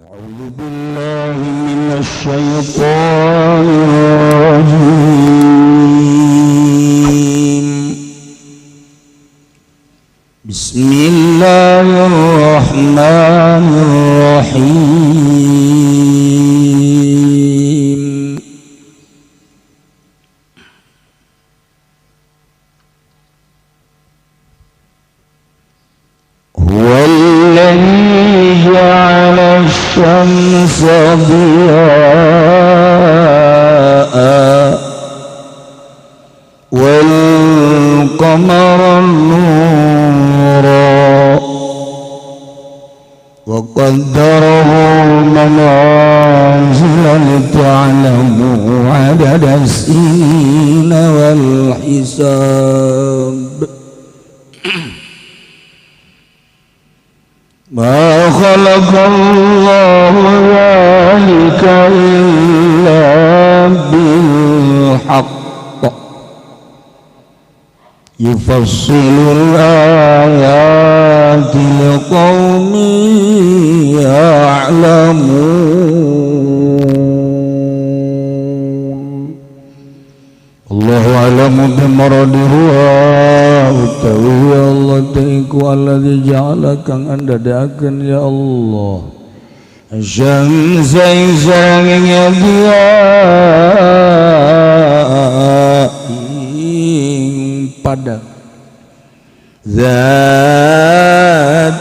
أعوذ بالله من الشيطان الرجيم. بسم الله الرحمن الرحيم. هو الذي جعل الشمس ضياء والقمر نورا وقدره منازل لتعلموا عدد السنين والحساب. ما خلق الله ذلك إلا بالحق، يفصل الآيات لقوم يعلمون. الله أعلم بمراده. Utawi Allah iku alladzi ja'ala kang andadakeun ya Allah syamsa ing sarengenge dia ing padang zat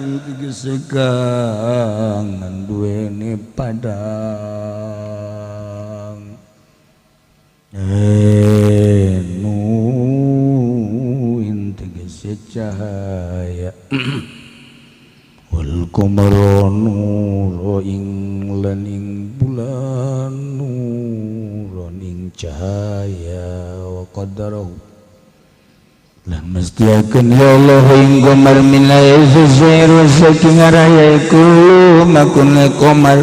ing tegese kang duweni padang nuin tegese cahaya wal qamaru nuro ing lan ing bulan nuron ing cahaya wa qaddarahu lan mestiakeun ya Allah ing qamar min sairu saking arah iku makune qamar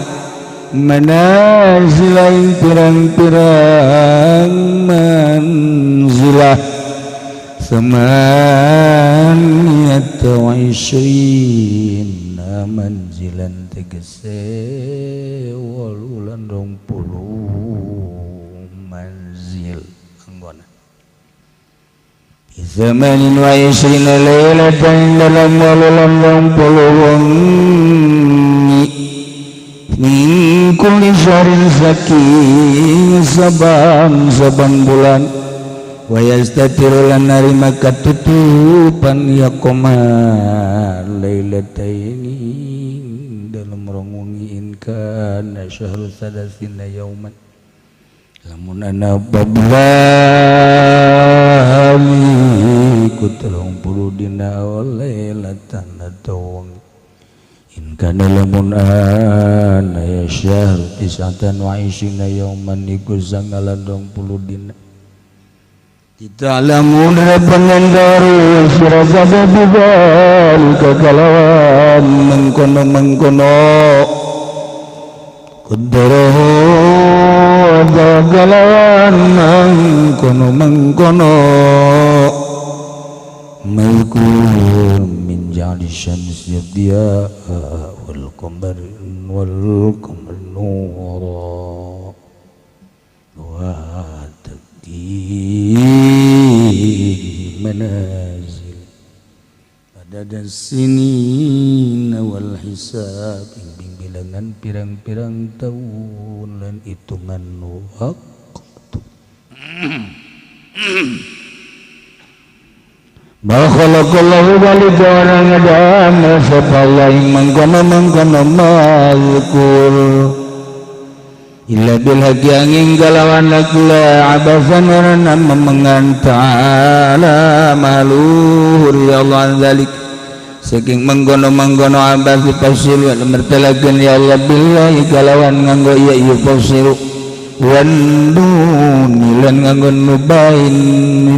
manazila ing pirang-pirang manzilah 28 manzilan tegese 28 manzil anggona 28 lailatan dalam 28 wengi min kulli syahrin saking saban-saban bulan wa yastatiru lan narima katutupan ya qamar lailataini dalam rong wengi in kana syahru salasina yauman lamun ana bulan iku 30 dina lailatan atawa wengi in kana lamun ana ya syahr 29 yauman iku 29 dina. Ta'lamun pengendaru sira kabeh bidzalika kalawan mengkono-mengkono qaddarahu kalawan mengkono-mengkono mazkur min ja'li syamsi diya wal qamar nura wa taqdir manazil adada sinin wal hisab ing bilangan pirang-pirang tahun lan hitungan waktu. Ma khalaqallahu dzalika wa ngadama sapa Allah ing mangkono-mangkono mazkur illa bil haqqi angin kalawan la abasan warana memengan ta'ala maluhur ya Allah an dzalik saking mengkono-mengkono abas dipasilu mertelakeun ya Allah billahi kalawan nganggo iya yufasilu wan nun lan nganggo nubain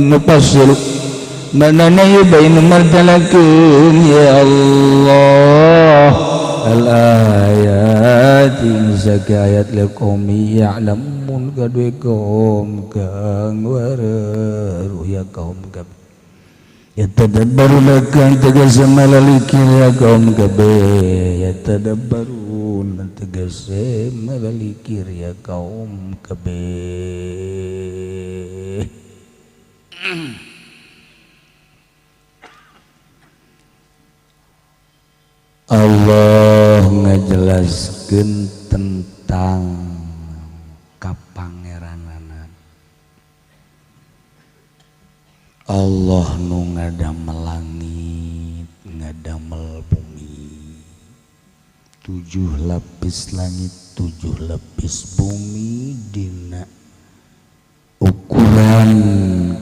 nupasilu manana yubainu martelakeun ya Allah al ayati zakayat liqaumi ya'lamun kadue kaum kang wareruh ya kaum kabeh yatadabbaruna kang tegese malaliki ya kaum kabeh. Yatadabbarun tegese mabalikir ya kaum kabeh. Allah ngajelaskeun tentang kapangeranan Allah nu ngadamel langit, ngadamel bumi, 7 lapis langit, 7 lapis bumi dina ukuran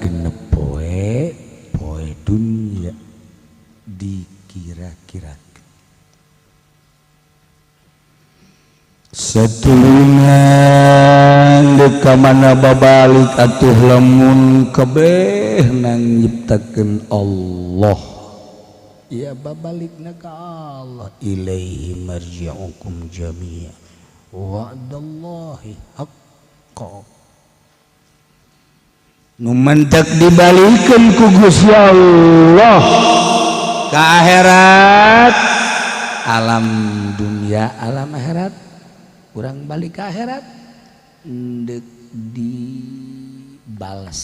genep poe poe dunya dikira-kira. Satulungan deka mana babalik atuh lamun kabeh nang nyiptakeun Allah, ya babalikna ka Allah. Ilaihi marji'ukum jami'a wa'dallahi haqqo. Nu mentek dibalikeun ku Gusti Allah ka akhirat, alam dunia alam akhirat, kurang balik ke akhirat ndek dibalas.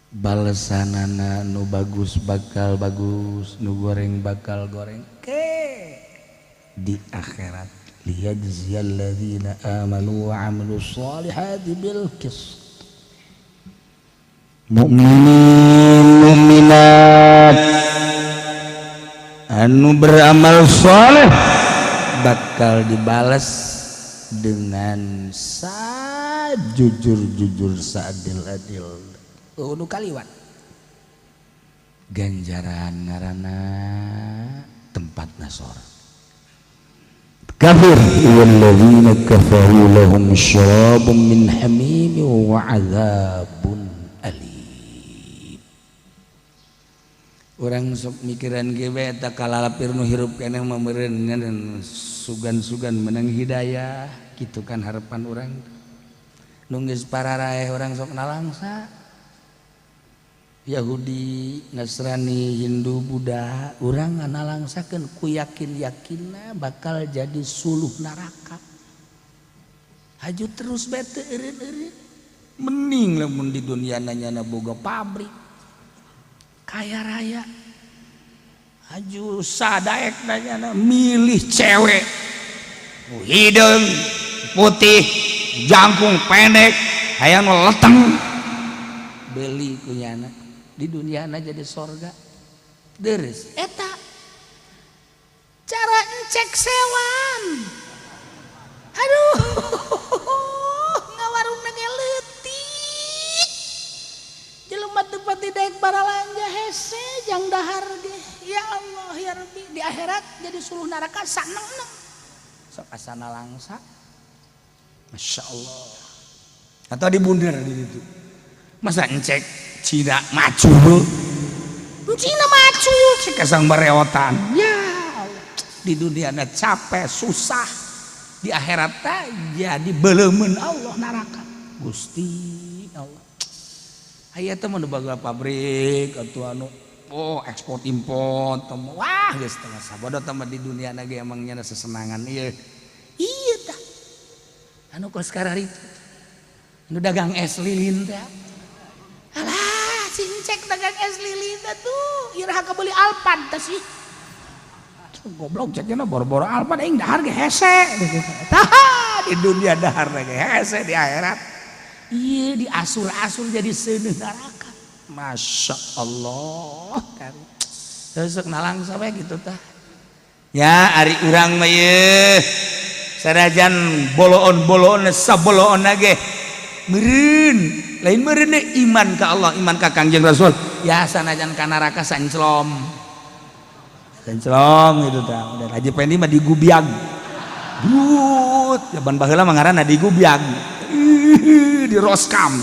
Balesanana nu bagus bakal bagus, nu goreng bakal goreng ke di akhirat. Liyajziyal ladzina amanu wa amilus solihati bil qist. Mukminin mukminat anu beramal soleh bakal dibalas dengan sajujur-jujur, seadil-adil. Nu kaliwat ganjaran ngaranna tempat nasor. Kafir walladzina kafaru lahum syarabun min hamim wa adzabun alim. Urang sok mikiran ge we eta kalalapir nu hirup keneh mah meureun sugan-sugan menang hidayah gitu kan harapan urang. Nu geus pararaeh urang sok nalangsa. Yahudi, Nasrani, Hindu, Buddha urang nalangsakeun ku yakin-yakinna bakal jadi suluh neraka. Haju terus bae teu eureun-eureun. Mending lamun di dunia nanyana boga pabrik kaya raya, haju sadaek nanyana milih cewek hideung putih jangkung pendek hayang leteng beli kunyana di dunia na jadi sorga deres eta cara encek sewan. Aduh, ngawarung ge leutik jelema teu pati daek baralanja hese jang dahar ge. Ya Allah ya Rabbi, di akhirat jadi suluh neraka saneng-neng sok asana langsa. Masya Allah. Atau di bundar di situ masa encek Cina maju, Cina maju cek kasang bareotan. Ya Allah, di dunia na capek susah, di akhirat jadi belemen Allah neraka. Gusti Allah, aya teh mah nu baga pabrik atuh anu oh ekspor impor teh, wah geus teh sabodo teh di dunia na ge emang nya sesenangan ieu. Ieu tah anu kos kararitu anu dagang es lilin teh. Alah, cincek dagang es lilin teh tuh iraha kabeli Alphard teh sih. Goblok ceknya boro-boro Alphard aing dahar ge hese. Tah di dunia dahar ge hese, di akhirat ieu diasur-asur jadi seuneuh neraka. Masya Allah kan. Sok nalangsa we gitu tah. Ya ari urang mah ye sanajan boloon-boloon saboloon ge meureun lain meureun iman ka Allah, iman ka Kangjeng Rasul. Ya sanajan ka neraka sanclom. Sanclom gitu tah. Udah Haji Pendi mah digubyag. Brut, jaman baheula mah ngaranna digubyag. Di roskam.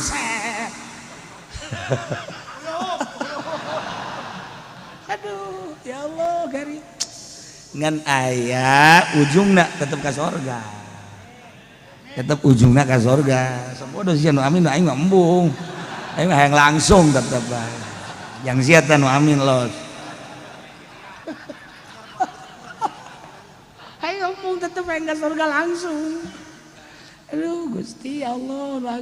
Aduh, ya Allah, gari. Ngan aya ujungna tetep ka sorga. Tetep ujungna ka sorga. Sabodo sia nu amin aing mah embung. Aing mah hayang langsung tetep bae. Yang sia teh nu amin los. Ayo ngomong tetep pengen ke surga langsung. Aduh Gusti Allah.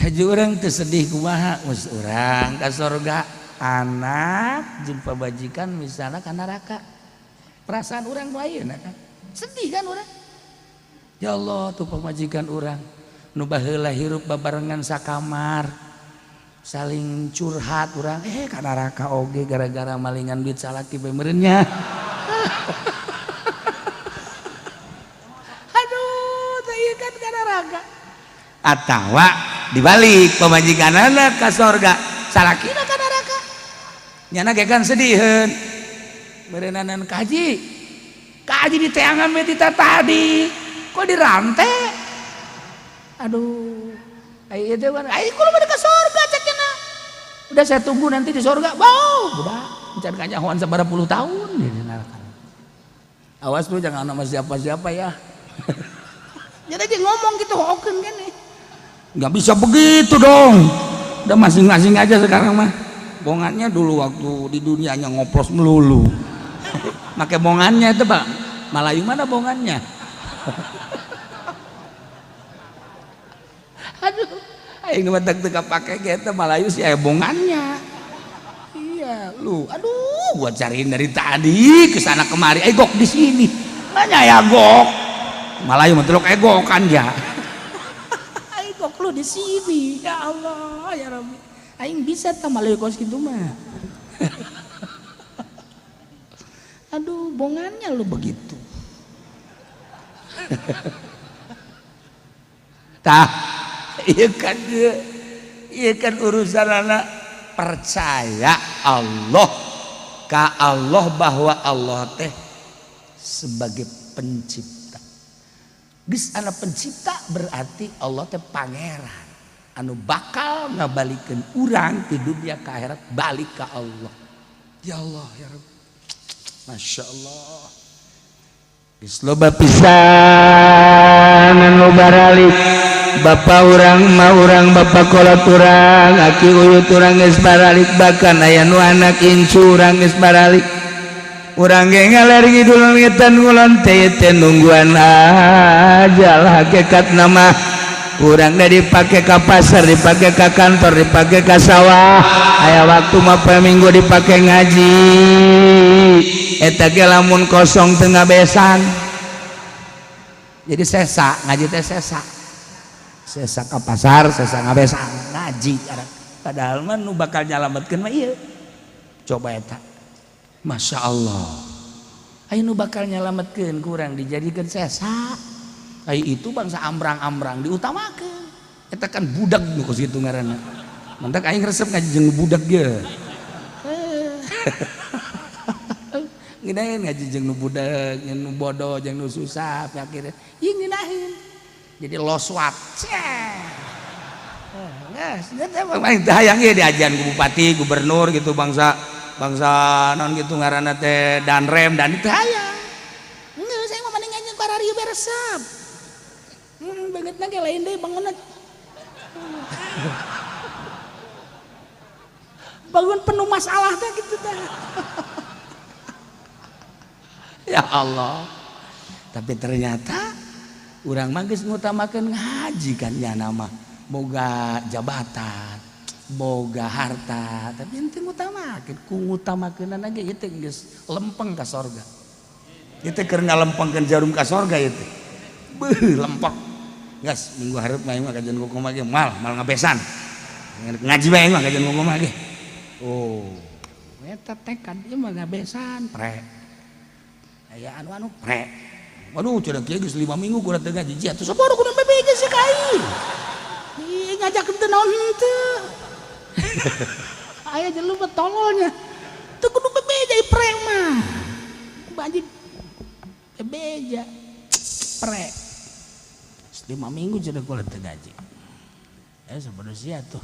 Haji urang teu sedih kumaha geus urang ka surga, anak jeung pamajikan misalnya ka neraka. Perasaan urang nu ayeuna kan. Sedih kan urang. Ya Allah tuh pamajikan urang nu baheula hirup babarengan sakamar. Saling curhat urang ka neraka oge gara-gara malingan duit salaki bae meureun nya. Aduh, teh ieu kan ka neraka. Atawa dibalik pamajikanana ka sorga, salakina ka neraka. Nyana ge kan sediheun. Meureunnanan kaji. Kaji di teangan we tita tadi. Kok dirante? Aduh. Ai ieu teh kan ai kudu ka sorga cek cenah. Udah saya tunggu nanti di sorga. Wow, budak encan kanyahoan sabaraha puluh tahun di neraka. Awas lu jangan sama siapa-siapa ya. Jadi aja ngomong gitu hokeun kan nih. Nggak bisa begitu dong. Udah masing-masing aja sekarang mah. Bongannya dulu waktu di dunianya ngoplos melulu. Pakai bongannya itu, Bang. Malayu mana bongannya? Aduh, aing mah teu kapake ge Malayu sih aya bongannya. Iya, lu. Aduh, gua cariin dari tadi ke sana kemari. Gok di sini. Nanya ya gok. Malayu mah telok egokan ya. Aing gok lu di sini. Ya Allah, ya Rabbi. Aing bisa tah Malayu kos kitu mah. Aduh, bongannya lu begitu. Tah, iya kan urusan anak percaya Allah ka Allah bahwa Allah teh sebagai pencipta. Geus anak pencipta berarti Allah teh pangeran anu bakal ngabalikeun urang di dunia ka akhirat balik ka Allah. Ya Allah ya Rabb. Masya Allah. Geus loba pisan anu baralik. Bapak urang ma urang bapak kolot urang aki uyut urang geus baralik bahkan aya nu anak incu urang geus baralik. Urang ge ngaler ngidul ngetan ngulon teh teh nungguan aja lah hakikat nama. Urang da dipake ka pasar, dipake ka kantor, dipake ka sawah. Aya waktu mah poe Minggu dipake ngaji. Eta ge lamun kosong teu ngabesan. Jadi sesa ngaji teh sesa. Sesa ka pasar, sesa ngabesan ngaji. Padahal mah nu bakal nyalametkeun mah ieu. Coba eta. Masya Allah. Ayo nu bakal nyalametkeun kurang dijadikeun sesa. Ayo itu bangsa amrang-amrang diutamakeun. Eta kan budak nu kos kitu ngaranna. Mantak aing resep ngaji jeung budak ge. Ngeunaheun ngaji jeung nu budak, jeung nu bodoh, jeung nu susah akhirnya. Ieu ngeunaheun. Jadi loswat. Geus, emang teu hayang ieu diajian ku bupati, gubernur gitu bangsa bangsa non gitu ngaranna teh danrem dan itu hayang. Geus saya mah mending ngaji ku ararieu beresep. Bangetna ge lain deui bangunna. Bangun penuh masalah teh gitu teh. Ya Allah. Tapi ternyata urang mah geus ngutamakeun ngaji kan ya nama. Boga jabatan, boga harta, tapi henteu ngutamakeun, ku ngutamakeunana ge ieu teh geus lempeng ka sorga. Ieu teh keur ngalempengkeun jarum ka sorga ieu teh. Beuh lempeng. Gas minggu hareup mah mah kajian kumaha ge mal ngabesan. Ngaji bae mah kajian kumaha ge. Oh, eta tekad ieu mah ngabesan pre. Aya anu-anu pre. Waduh, cenah kieu geus 5 minggu kurang teu ngaji. Atuh sabaraha kudu bebeja sih ka aing. Ih, ngajak teu naon henteu. Aya jelema tololnya. Teu kudu bebeja pre mah. Baji bebeja pre. 5 minggu cenah kula teu ngaji. Sabaraha sia tuh.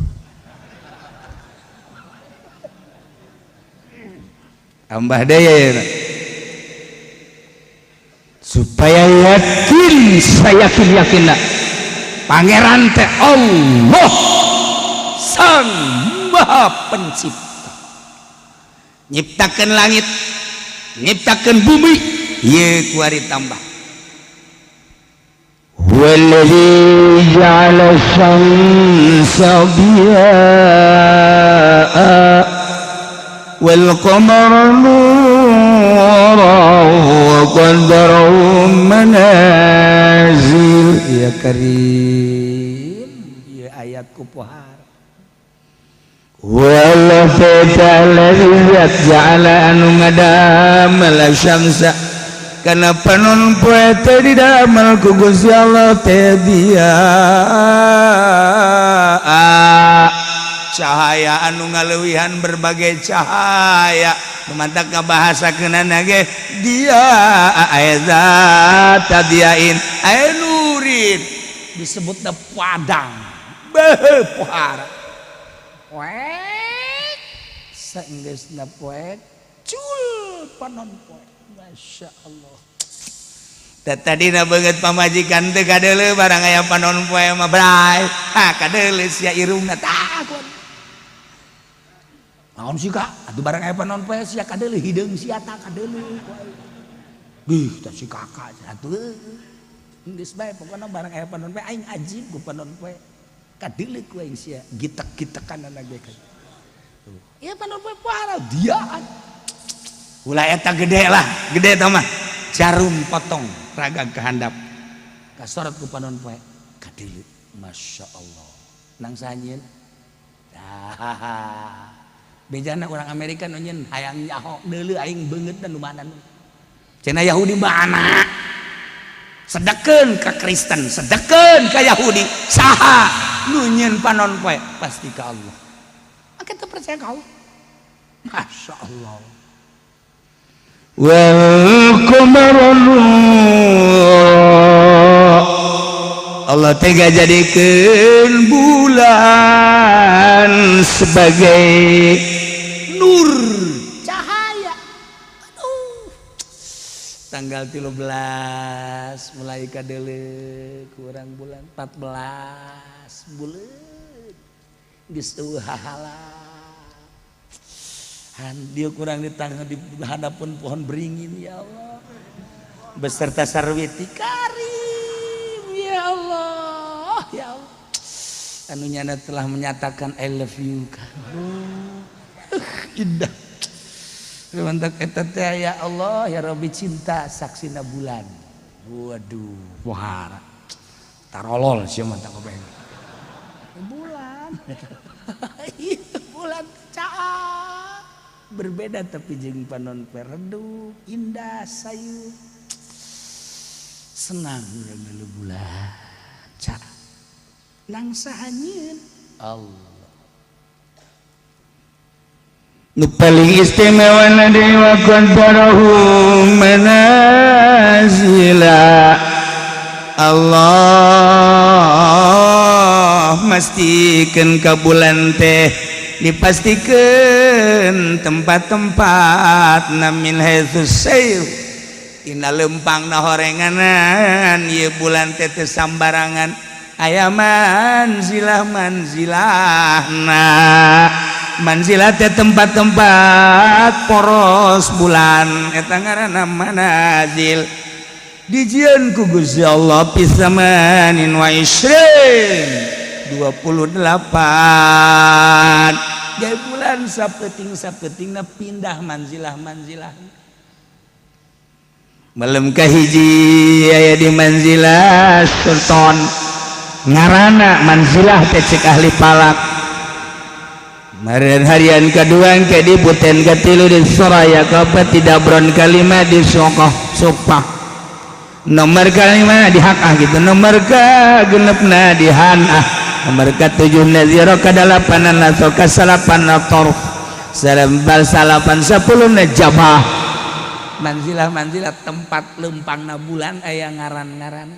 Tambah deui ya. Supaya yakin, saya yakin pangeran teh Allah Sang Maha Pencipta, nyiptakeun langit, nyiptakeun bumi, Ieu kuari tambah. هو الذي جعل الشمس ضياء والقمر نورا وقدره منازل. Ya Karim, ya ayat kupohar. والذي جعل anu ngadamel syamsa kana panon poe teh didamel ku Gusti Allah teh dia cahaya anu ngaleuwihan berbagai cahaya. Mantap bahasa kenana ge dia aya tadiain aya nurin disebutna padang beuh pohara poek saenggeusna poek cul panon poek. Masya Allah. Tadina banget pamajikan teh kadeuleu, barang aya panon poe mah bray ha kadeuleu sia irungna takut. Naon sih, Kak? Atuh barang aya panon poe sia kadeuleu, hideung sia tak kadeuleu. Bih, tah si kakak atuh. Geus bae pokona barang aya panon poe aing ajib ku panon poe. Kadeuleu ku aing sia gitek-gitekan ge kan. Ieu panon poe pohara diaan. Ulah eta gede lah, gede tah mah. Jarum potong raga kehandap. Kasorot ku panon poe kadeuleu. Masya Allah. Nang sanyieun. Dah. Bejana orang Amerika nu nyieun hayang nyaho deuleu aing beungeut dan nu mana. Cenah Yahudi mana? Sedekeun ka Kristen, sedekeun ka Yahudi. Saha nu nyieun panon poe? Pasti ka Allah. Maka teu percaya ka Allah. Masya Allah. والقمر نورا. Allah tega jadikan bulan sebagai nur cahaya. Aduh. Tanggal 13 mulai kadeuleu kurang bulan 14 bulan geus eueuh hahala. Han dia kurang di tangga di hadapan pohon beringin, ya Allah, beserta sarwiti karim, ya Allah, ya Allah, anu nyana telah menyatakan I love you kamu. Indah mantap eta teh, ya Allah ya Rabbi, cinta saksina bulan. Waduh, pohara tarolol sia mah tak Bulan. Bulan caa berbeda tapi jeung panon poe redup, indah, sayu, senang urang ngeuleuh bulan caa. Nang saha nyieun? Allah. Nu paling istimewa na deui wa qaddarahu manazila. Allah mastikeun ka bulan teh dipastikan tempat-tempat na min haitsus sair tina lempang na horenganan ieu bulan teh teu sambarangan aya manzilah manzilahna. Manzilah teh tempat-tempat poros bulan eta ngaranna manazil dijieun ku Gusti Allah fi samanin wa isrin 28 gaya bulan sapeting sapetingna pindah manzilah manzilah. Malam kahiji aya di manzilah sultan ngaranna manzilah teh cek ahli falak. Maren harian kedua ke di buten, katilu di Soraya, kaopat di Dabron, kalima di Sokoh Sopah, nomor kalima di Hakah gitu, nomor ke genepna di Hanah, nomor ketujuh Naziro, kadalapan Naso, kasalapan Torf, salempal salapan 10 Jabah. Manzilah manzilah tempat lempangna bulan aya ngaran-ngaran.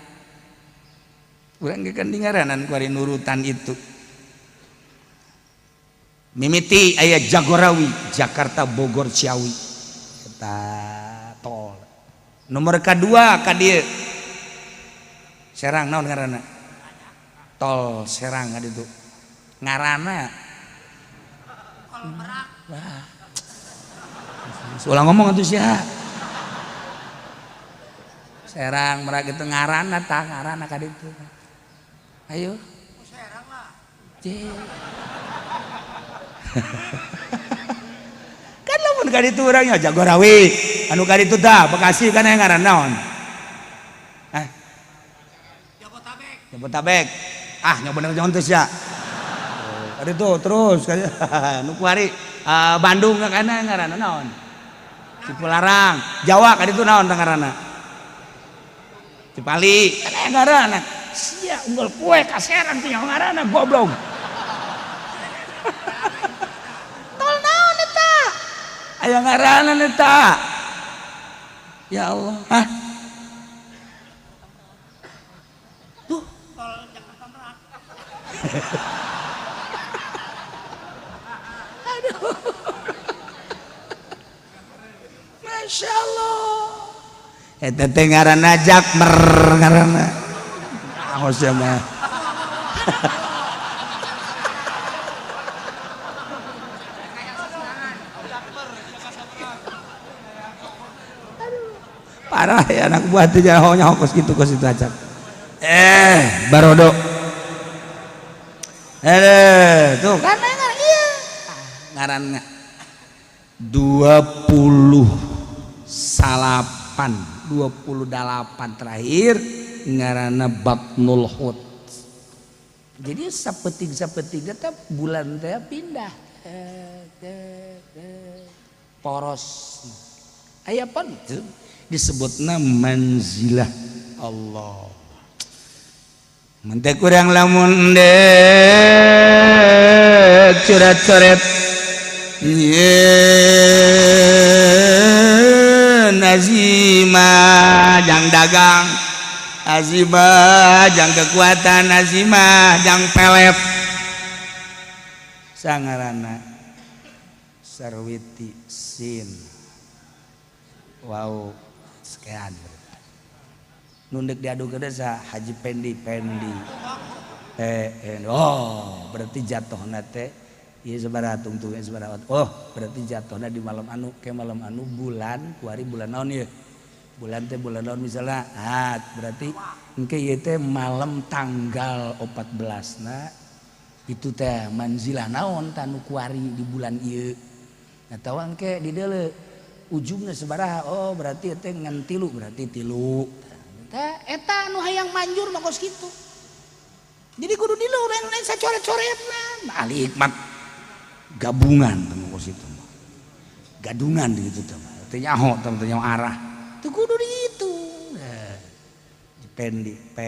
Urang ge kan di ngaranan ku ari nurutan itu. Mimiti aya Jagorawi, Jakarta Bogor Ciawi eta tol. Nomor kedua ka dieu Serang, naon ngaranna tol Serang ka ditu ngaranna? Wah, ulah ngomong atuh sia. Serang Merak itu ngaranna tah ngaranna ka ditu. Ayo. Serang lah. Kan lamun ka ditu urang nya Jagorawi. Anu ka ditu tah Bekasi kan aya ngaran naon? Hah? Jabotabek. Jabotabek. Ah nyoba bener jangan terus ya. Ka ditu terus nu kuari Bandung kan aya ngaranna naon? Cipularang. Jawa ka ditu naon tah ngaranna? Cipali kan aya ngaranna. Sia unggal poe ka Serang teh ngaranna goblok. Tol naon eta? Aya ngaranna eta. Ya Allah. Hah? Tuh, tol Jakarta Merak. Aduh. Masya Allah. Eta teh ngaranna Jakmer ngaranna. Aos ya mah. Parah ya anak buah teh nyaho kos kitu kos itu acak. Barodo. Tuh. Ngaranna ieu. Ngaranna 28 terakhir ngaranna Batnul Hut. Jadi sapeting-sapeting tetap bulan teh pindah poros. Aya pan disebutna manzilah Allah. Mun teh kurang lamun dek curat-coret yeun azimah jang dagang, azimah jang kekuatan, azimah jang pelet. Sangarana Sarwiti sin. Wow, sekian. Nundek diadu ke desa Haji Pendi Pendi. Oh, berarti jatuhna teh ieu sabaraha tungtung sabaraha. Oh, berarti jatuhna di malam anu ke malam anu bulan kuari bulan naon ieu? Bulan teh bulan naon misalnya. Ah, berarti engke ieu teh malam tanggal 14 na itu teh manzilah naon tanu kuari di bulan ieu. Atawa engke di deuleu ujungna sabaraha. Oh, berarti teh ngan tilu, berarti tilu. Teh eta anu hayang manjur mah kos kitu. Jadi kudu dilu lain sacoret-coretna. Ahli hikmat gabungan teh kos itu mah. Gadungan gitu teh mah. Teu nyaho teh teu nyaho arah. Teu kudu dihitung. Pendi P.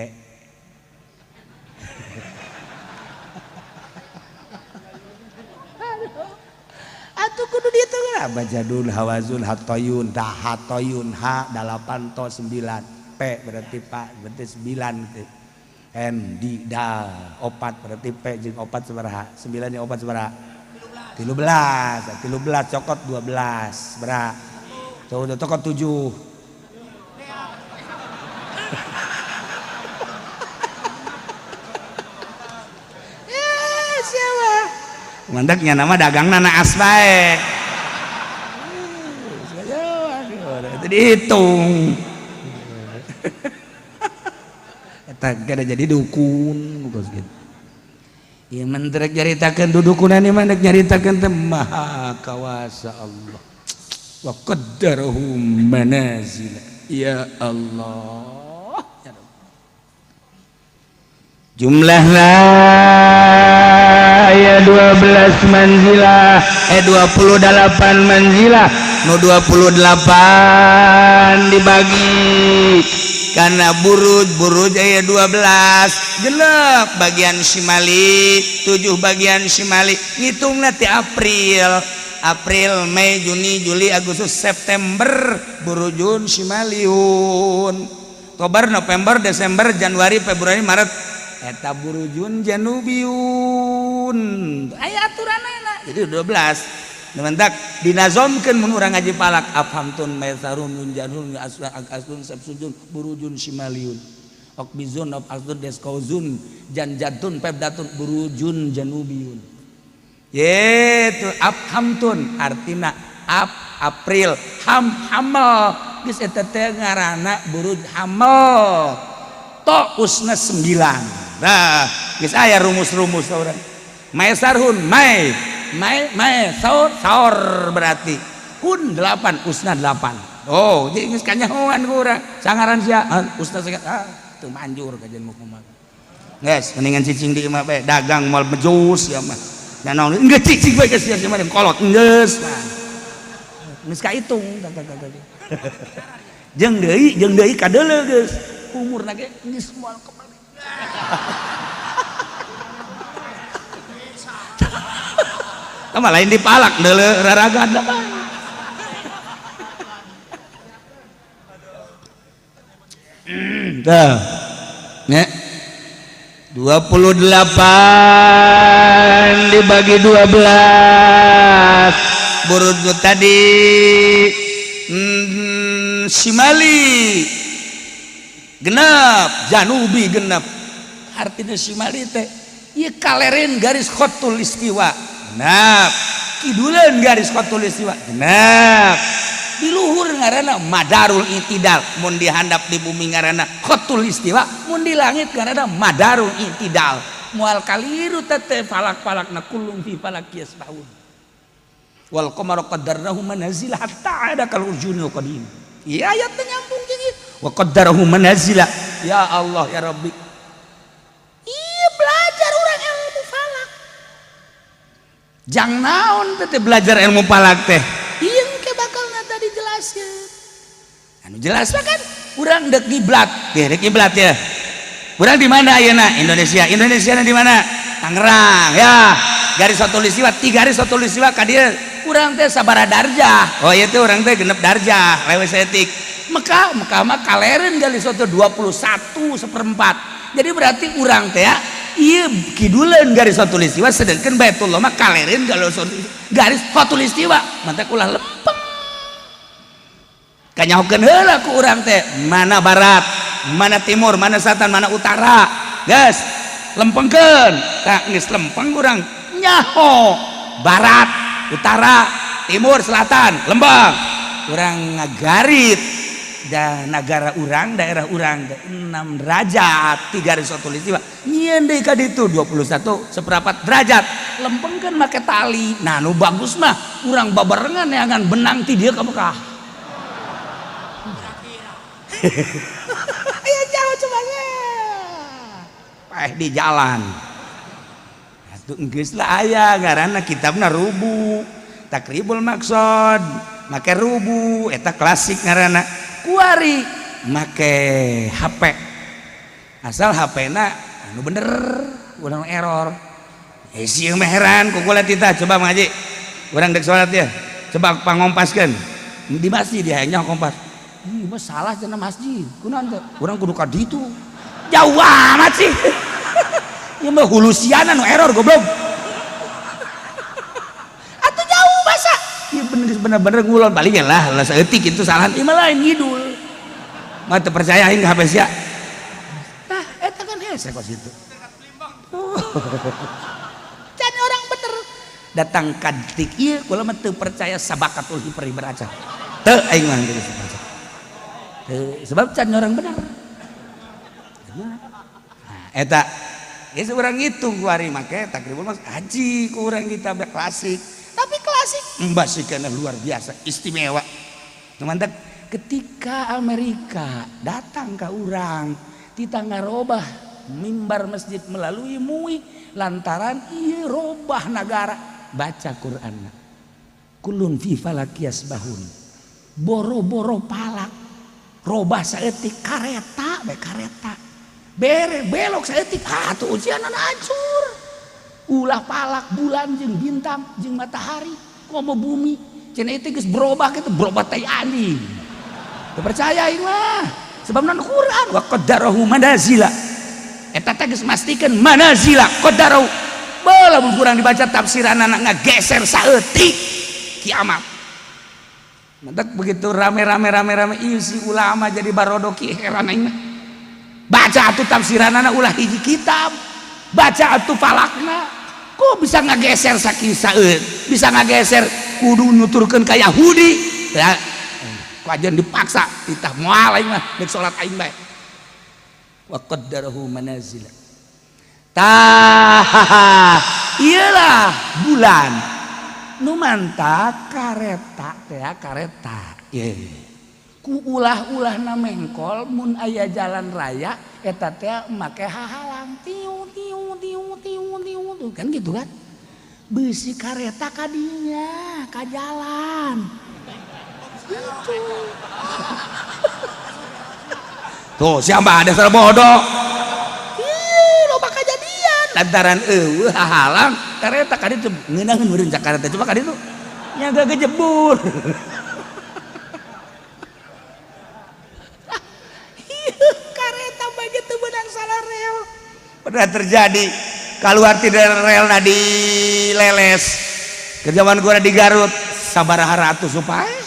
Atuh kudu dihitung lah. Bajadun hawazun hatoyun dahatoyun ha 8 to 9 P berarti pak berarti 9 gitu. N di da 4 berarti P jeung 4 sabaraha 9 jeung 4 sabaraha 13 13 cokot 12 sabaraha tuh cokot 7. Siapa mandeknya nama dagang nana as bae itu dihitung. Eta kada jadi dukun kos gitu. Ieu mah rek nyaritakeun dudukunan ieu mah rek nyaritakeun teh maha kawasa Allah. Wa qaddarahu manazila. Ya Allah. Ya Rabb. Jumlahna ya 12 manzilah, 28 manzilah. Nu 28 dibagi karena buruj aya 12 genep bagian Simali 7 bagian Simali ngitungna ti April April Mei Juni Juli Agustus September burujun Simaliun Oktober November Desember Januari Februari Maret eta burujun Janubiun aya aturanana. Jadi 12 mentak dinazomkeun mun urang ngaji palak afhamtun maisarun nun janun asun sabsujun burujun simaliun okbizun op asdun deskauzun janjatun pebdatun burujun janubiun. Yetu afhamtun artina ap April ham hamal Geus eta teh ngaranna buruj hamel. To usna 9. Nah, geus aya rumus-rumus urang. Maesarhun mae mae mae saur saur berarti kun 8 usna 8. Oh, jadi geus kanyahoan ku urang. Sangaran sia usna ah teu manjur kajian mu kumaha. Geus mendingan cicing di imah bae dagang moal bejus ya mah. Da naon geus cicing bae geus sia mah kolot geus. Geus kahitung. Jeung deui kadeuleu geus. Umurna ge geus moal kembali. Tama lain dipalak deuleu raragan da. Tah. Nya. 28 dibagi 12 burut tadi simali genap janubi genap artinya simali teh ieu kalerin garis khotul istiwa genap kiduleun garis khotul istiwa genap di luhur ngaranna madarul itidal mun dihandap di bumi ngaranna khotul istiwa mun di langit ngaranna madarul itidal moal kaliru teh falak-falakna kullum fi falak yasbahun wal qamara qaddarnahu manazila hatta ada kal urjunil qadim. Iya ayat teh nyambung jeung ieu wa qaddarahu manazila. Ya Allah ya Rabbi. Iya belajar urang ilmu falak. Jang naon teh belajar ilmu falak teh? Ieu engke bakalna tadi jelaskeun. Anu jelas kan urang deuk kiblat. Teh deuk kiblat ya. Urang di mana ayeuna? Indonesia. Indonesia di mana? Tangerang ya. Garis khatulistiwa, tiga garis khatulistiwa ka dieu. Urang teh sabaraha darjah. Oh ieu teh urang teh genep darjah, leuwih saeutik. Mekah, Mekah mah kalereun garis satu 21 1/4. Jadi berarti urang teh ya ieu kiduleun garis khatulistiwa sedangkan Baitullah mah kalereun garis khatulistiwa. Mantak ulah lempeng. Kanyahokeun heula ku urang teh mana barat, mana timur, mana selatan, mana utara. Geus, lempengkeun. Tah geus lempeng urang nyaho barat, utara, timur, selatan, lembang. Urang ngagarit dan negara urang, daerah urang 6 derajat, 3 garis khatulistiwa. Nyieun deui ka ditu 21 1/4 derajat. Lempengkeun make tali. Nah, nu bagus mah urang babarengan neangan benang ti dieu ka Mekah. Ya jauh coba paeh di jalan. Atuh geus lah aya ngaranna kitabna rubu takribul maksud make rubu eta klasik ngaranna kuari make HP asal HP na anu bener urang error sieun mah heran ku kula tita coba ngaji urang dek salat ya coba pangompaskeun di masjid dia nya kompas. Mah salah cenah masjid kunaon teh urang kudu ka ditu jauh amat sih. Ieu mah hulusiana nu error goblok. Atuh jauh masa. Ieu bener-bener ngulon paling lah lah saeutik itu salah ieu mah lain ngidul. Mah teu percaya aing ka HP sia. Tah eta kan hese kos kitu. Can orang bener datang ka detik ieu kula mah teu percaya sabakatul hiper beraca. Teu aing mah teu percaya. Sebab can orang bener. Nah, eta geus urang ngitung ku ari make takribul mas haji ku urang kita klasik. Tapi klasik mbah kana luar biasa istimewa. Mantap ketika Amerika datang ke urang tita ngarobah mimbar masjid melalui MUI lantaran ieu robah nagara baca Qur'anna. Kullun fi falak yasbahun. Boro-boro palak robah saeutik kareta bae kareta bere belok saeutik atuh ujianan hancur ulah palak bulan jeung bintang jeung matahari komo bumi cenah itu geus berubah kitu berubah tai anjing teu percaya aing mah sebab non Quran wa qaddarahu manazila eta teh geus mastikeun manazila qaddarahu bae lamun kurang dibaca tafsiranana ngageser saeutik kiamat. Mentak begitu rame-rame isi ulama jadi barodoki heran aing mah. Baca atuh tafsiranana ulah hiji kitab. Baca atuh falakna. Kok bisa ngageser saking saeut? Bisa ngageser kudu nuturkeun ka Yahudi. Ya. Ku ajeun dipaksa titah moal aing mah deuk salat aing bae. Wa qaddarahu manazila. Tah, iyalah bulan. Nu mantap kareta teh kareta. Ye. Ku ulah-ulahna mengkol mun aya jalan raya eta teh make hahalang tiu tiu tiu tiu tiu tuh kan gitu kan. Beusi kareta kadinya ka jalan. Gitu. Tuh siapa ada dasar bodoh. Ih, loba kajadian lantaran eueuh hahalang kareta ka ditu ngeunaheun meureun kareta coba ka ditu nya gejebur. Kareta bagi teu beunang salah rel. Pernah terjadi keluar tidak rel na di leles. Ke zaman gua di Garut sabaraha ratus supaya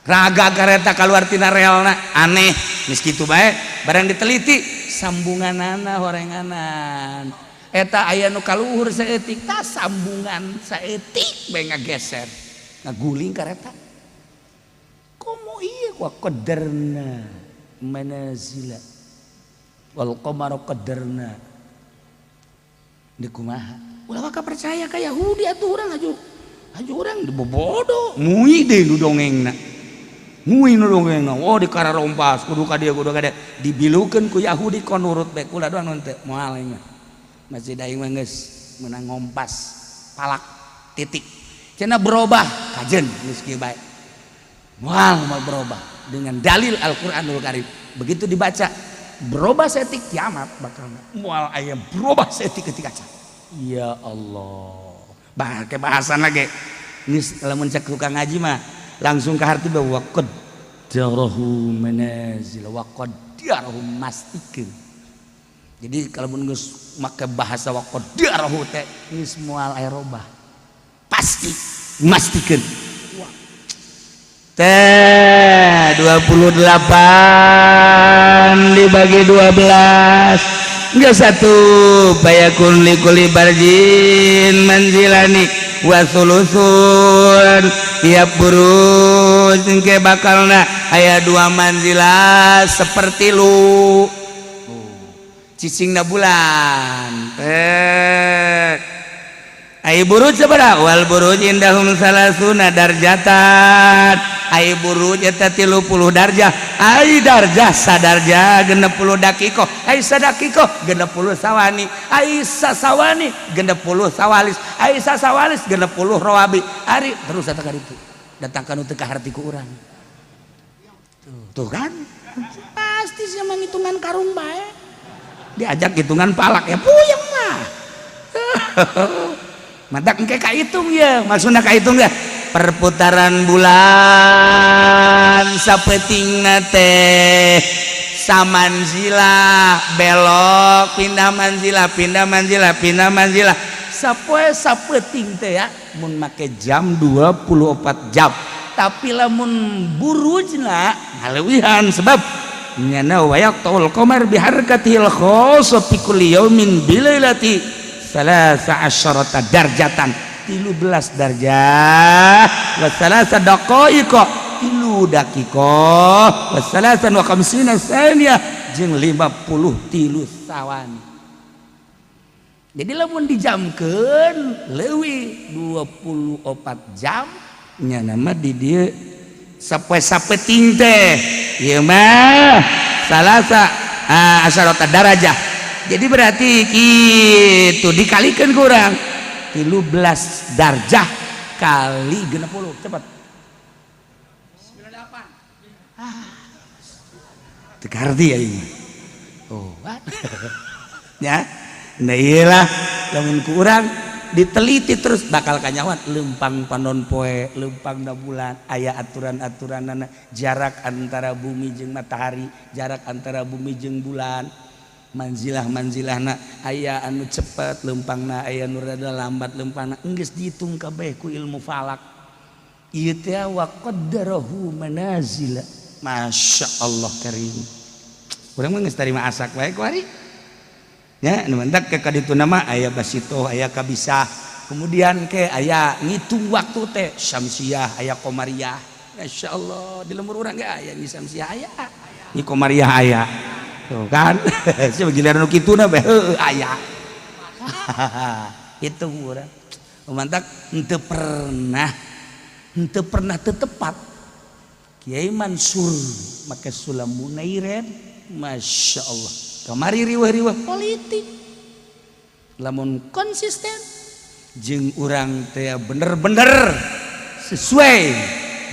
raga kareta keluar tina relna aneh geus kitu bae barang diteliti sambunganana horenganan eta aya nu kaluhur saeutik tah sambungan saeutik bae ngageser ngaguling kareta komo ieu wa qadarna manazila wal qamara qadarna di kumaha ulah waka percaya ka Yahudi atuh urang aju aju urang dibobodo ngui deui nu dongengna ngui nu dongengna oh di kararompas kudu ka dieu kudu ka dieu dibilukeun ku Yahudi kon nurut bae kula doang nu teu moal aing mah masjid aing mah geus meunang ngompas palak titik cenah berubah kajen geus kieu bae moal moal berubah dengan dalil Al-Qur'anul Karim begitu dibaca berubah setik kiamat bakal moal aya berubah setik ketika can ya Allah bah ke bahasan lagi geus lamun cek tukang ngaji mah langsung ke harti bahwa qaddarahu manazil wa qaddarahu mastikeun. Jadi kalau mun geus make bahasa wa qaddarahu teh geus moal aya robah pasti mastikeun. Teh 28 dibagi 12 enggak satu bayakun likuli barjin manzilani wa sulusun tiap buruj engke bakalna aya dua manzilah seperti lu cicingna bulan teh ai buruj sabaraha wal buruj indahum salasuna darjatan ai buruj eta 30 darjah ai darjah sadarjah 60 dakikoh ai sadakikoh 60 sawani ai sasawani 60 sawalis ai sasawalis 60 rawabi ari terus datang ka ditu datang ka nu teu kaharti ku urang tuh kan pasti sia mah ngitungan karung bae diajak hitungan palak ya puyeng mah matak engke kahitung ya maksudna kahitung ya perputaran bulan sapetingna teh samanzilah belok pindah manzilah pindah manzilah pindah manzilah sapoe sapeting teh ya mun make jam 24 jam tapi lamun burujna ngaleuwihan sebab nyana wayaqtul qamar biharakatil khassa fi kulli yaumin bilailati salasa asyarata darjatan 13 darjah wa salasa daqaiqa 3 daqiqah wa salasan wa khamsina saniyah jeung 53 sawani. Jadi lamun dijamkeun leuwih 24 jam nya nama di dieu sapoe sapeting teh ieu mah salasa asyarata darajah. Jadi berarti gitu dikalikan kurang 13 darjah kali 60 cepat 98. Ah teu karti aing. Oh ya nah iyalah lamun kurang diteliti terus bakal kanyawan lempang panon poe lempang na bulan aya aturan-aturanana jarak antara bumi jeung matahari jarak antara bumi jeung bulan manzilah-manzilahna aya anu cepet lempangna aya nu rada lambat lempangna geus dihitung kabeh ku ilmu falak ieu teh wa qaddarahu manazila. Masya Allah karim urang mah geus tarima asak bae ku ari nya nu mantak ke kaditu nama aya basito aya kabisah kemudian ke aya ngitung waktu teh syamsiah aya komariah. Masya Allah di lembur urang ge aya Nyi Samsiah aya Nyi Komariah aya tuh kan sia giliran nu kituna bae heueuh aya hitung urang mantak henteu pernah teu tepat Kiai Mansur make sulam Munairen Masya Allah kamari riweuh-riweuh politik lamun konsisten jeung urang teh bener-bener sesuai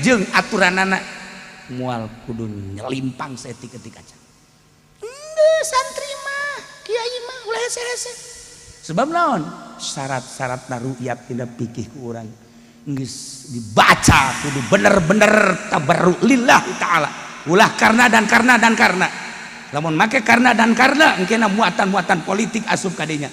jeung aturanana moal kudu nyelimpang saeutik-eutik acan henteu santri mah kiai mah ulah hese-hese sebab naon syarat-syarat ru'yat dina fikih ku urang geus dibaca kudu bener-bener tabarru lillahi ta'ala ulah karena dan karena dan karena lamun make karena dan karena engkena muatan-muatan politik asup kadinya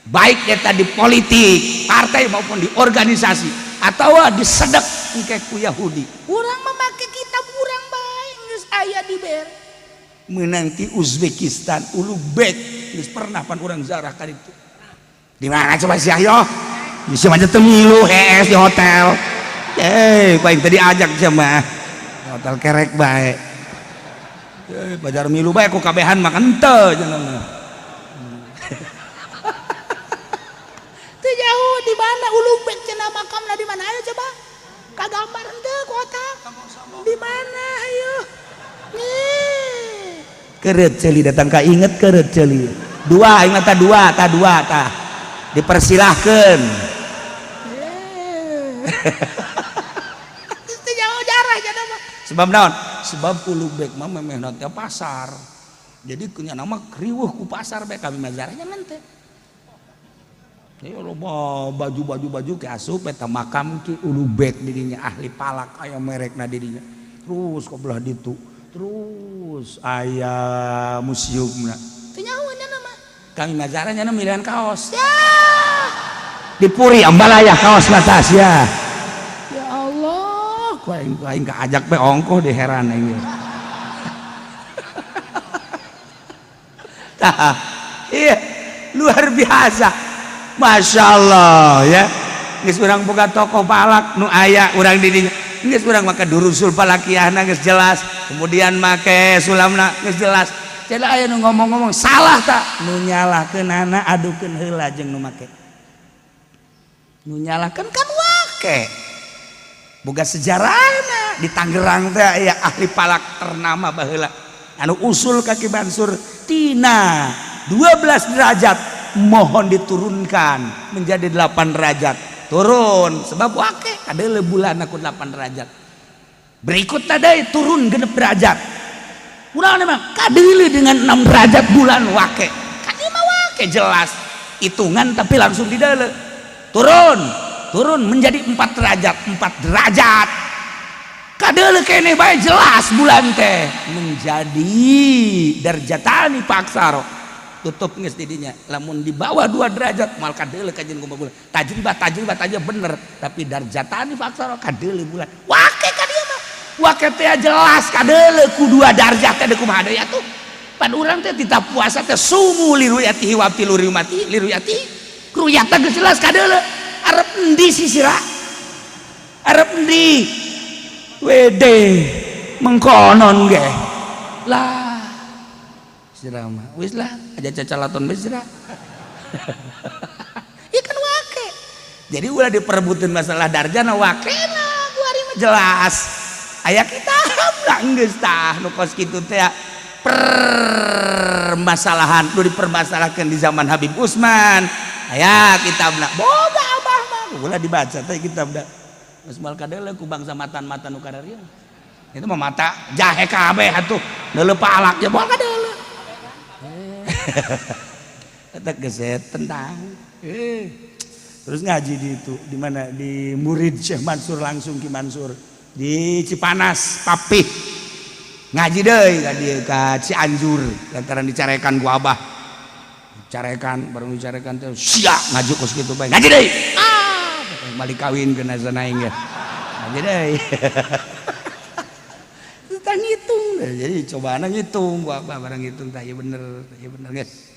baik eta di politik partai maupun di organisasi atau disedek engke ku Yahudi urang memakai kitab urang bae geus aya dibere meunang ti Uzbekistan Ulubek geus pernah pan urang zarah ka ditu di mana coba sih ayo bisa aja teu milu hees di hotel paling tadi ajak sama hotel kerek bae pajar milu bae ku kabehan mah henteu cenah mah teu jauh di mana Ulubek cenah makamna di mana ayo coba kagambar henteu ku otak di mana ayo nih keret ceuli datang ka inget keret ceuli dua ingat ta dua ta dua ta dipersilahkeun teu jauh jarah cenah mah sebab naon sebab Ulubek mah memehna teh pasar jadi kunya nama riweuh ku pasar bae kami mah zarahnya teh ya loba baju-baju baju ke asup eta makam Ki Ulubek didinya ahli palak aya merekna didinya terus ke belah ditu terus aya museumna teu nyaho nya mah kami mah zarahnya milihan kaos ya di Puri Ambalaya kaos batas ya ya Allah ku aing aing kaajak be ongkoh di heran aing tah iya luar biasa Masya Allah ya geus urang boga tokoh palak nu aya urang di dinya geus urang make durusul palakiahna geus jelas kemudian make sulamna geus jelas cenah aya nu ngomong-ngomong salah tak nu nyalahkeunana adukeun heula jeung nu make nu nyalahkeun kan wake boga sejarahna di Tangerang teh aya ahli palak ternama baheula anu usul ka Ki Mansur tina 12 derajat mohon diturunkan menjadi 8 derajat turun sebab wake kadeuleu bulan aku 8 derajat berikutnya deui turun 6 derajat urang mah kadeuleu dengan 6 derajat bulan wake kadieu mah wake jelas hitungan tapi langsung dideuleu turun turun menjadi 4 derajat 4 derajat kadeuleu keneh bae jelas bulan teh menjadi darjatani paksaro tutup geus di dinya lamun di bawah 2 derajat moal kadeuleu kajeun kumaha bulan tajribah tajribah tajribah bener tapi darjatani paksaro kadeuleu bulan wake ka dieu mah wake teh jelas kadeuleu ku 2 darjat teh kumaha deui atuh pan urang teh tita puasa teh sumu liruyatihi wa abtilu liruyati liruyati ruyata geus jelas kadeuleu arep endi sisira arep endi wede mengkonon ge lah sira mah wis lah aja cacalaton we sira ieu kan wake jadi ulah diperebutin masalah darjana wakena ku ari mah jelas aya kitab lah geus tah nu kos kitu teh permasalahan nu dipermasalahkeun di zaman Habib Usman aya kitabna boga abah mah ulah dibaca teh kitabna geus moal kadeuleu ku bangsa matan-matan nu kararieu itu mah mata jahe kabeh atuh neuleuh palak ya moal kadeuleu eta geus tentang terus ngaji di itu di mana di murid Syekh Mansur langsung Ki Mansur di Cipanas Papih ngaji deui ka dieu ka Cianjur lantaran dicarekan ku abah carekan baru dicarekan teh sia ngaji kos kitu bae ngaji deui ah balik kawin ke nazana aing ge ngaji deui tah ngitung jadi cobaan ngitung ku abah barang ngitung tah ieu bener guys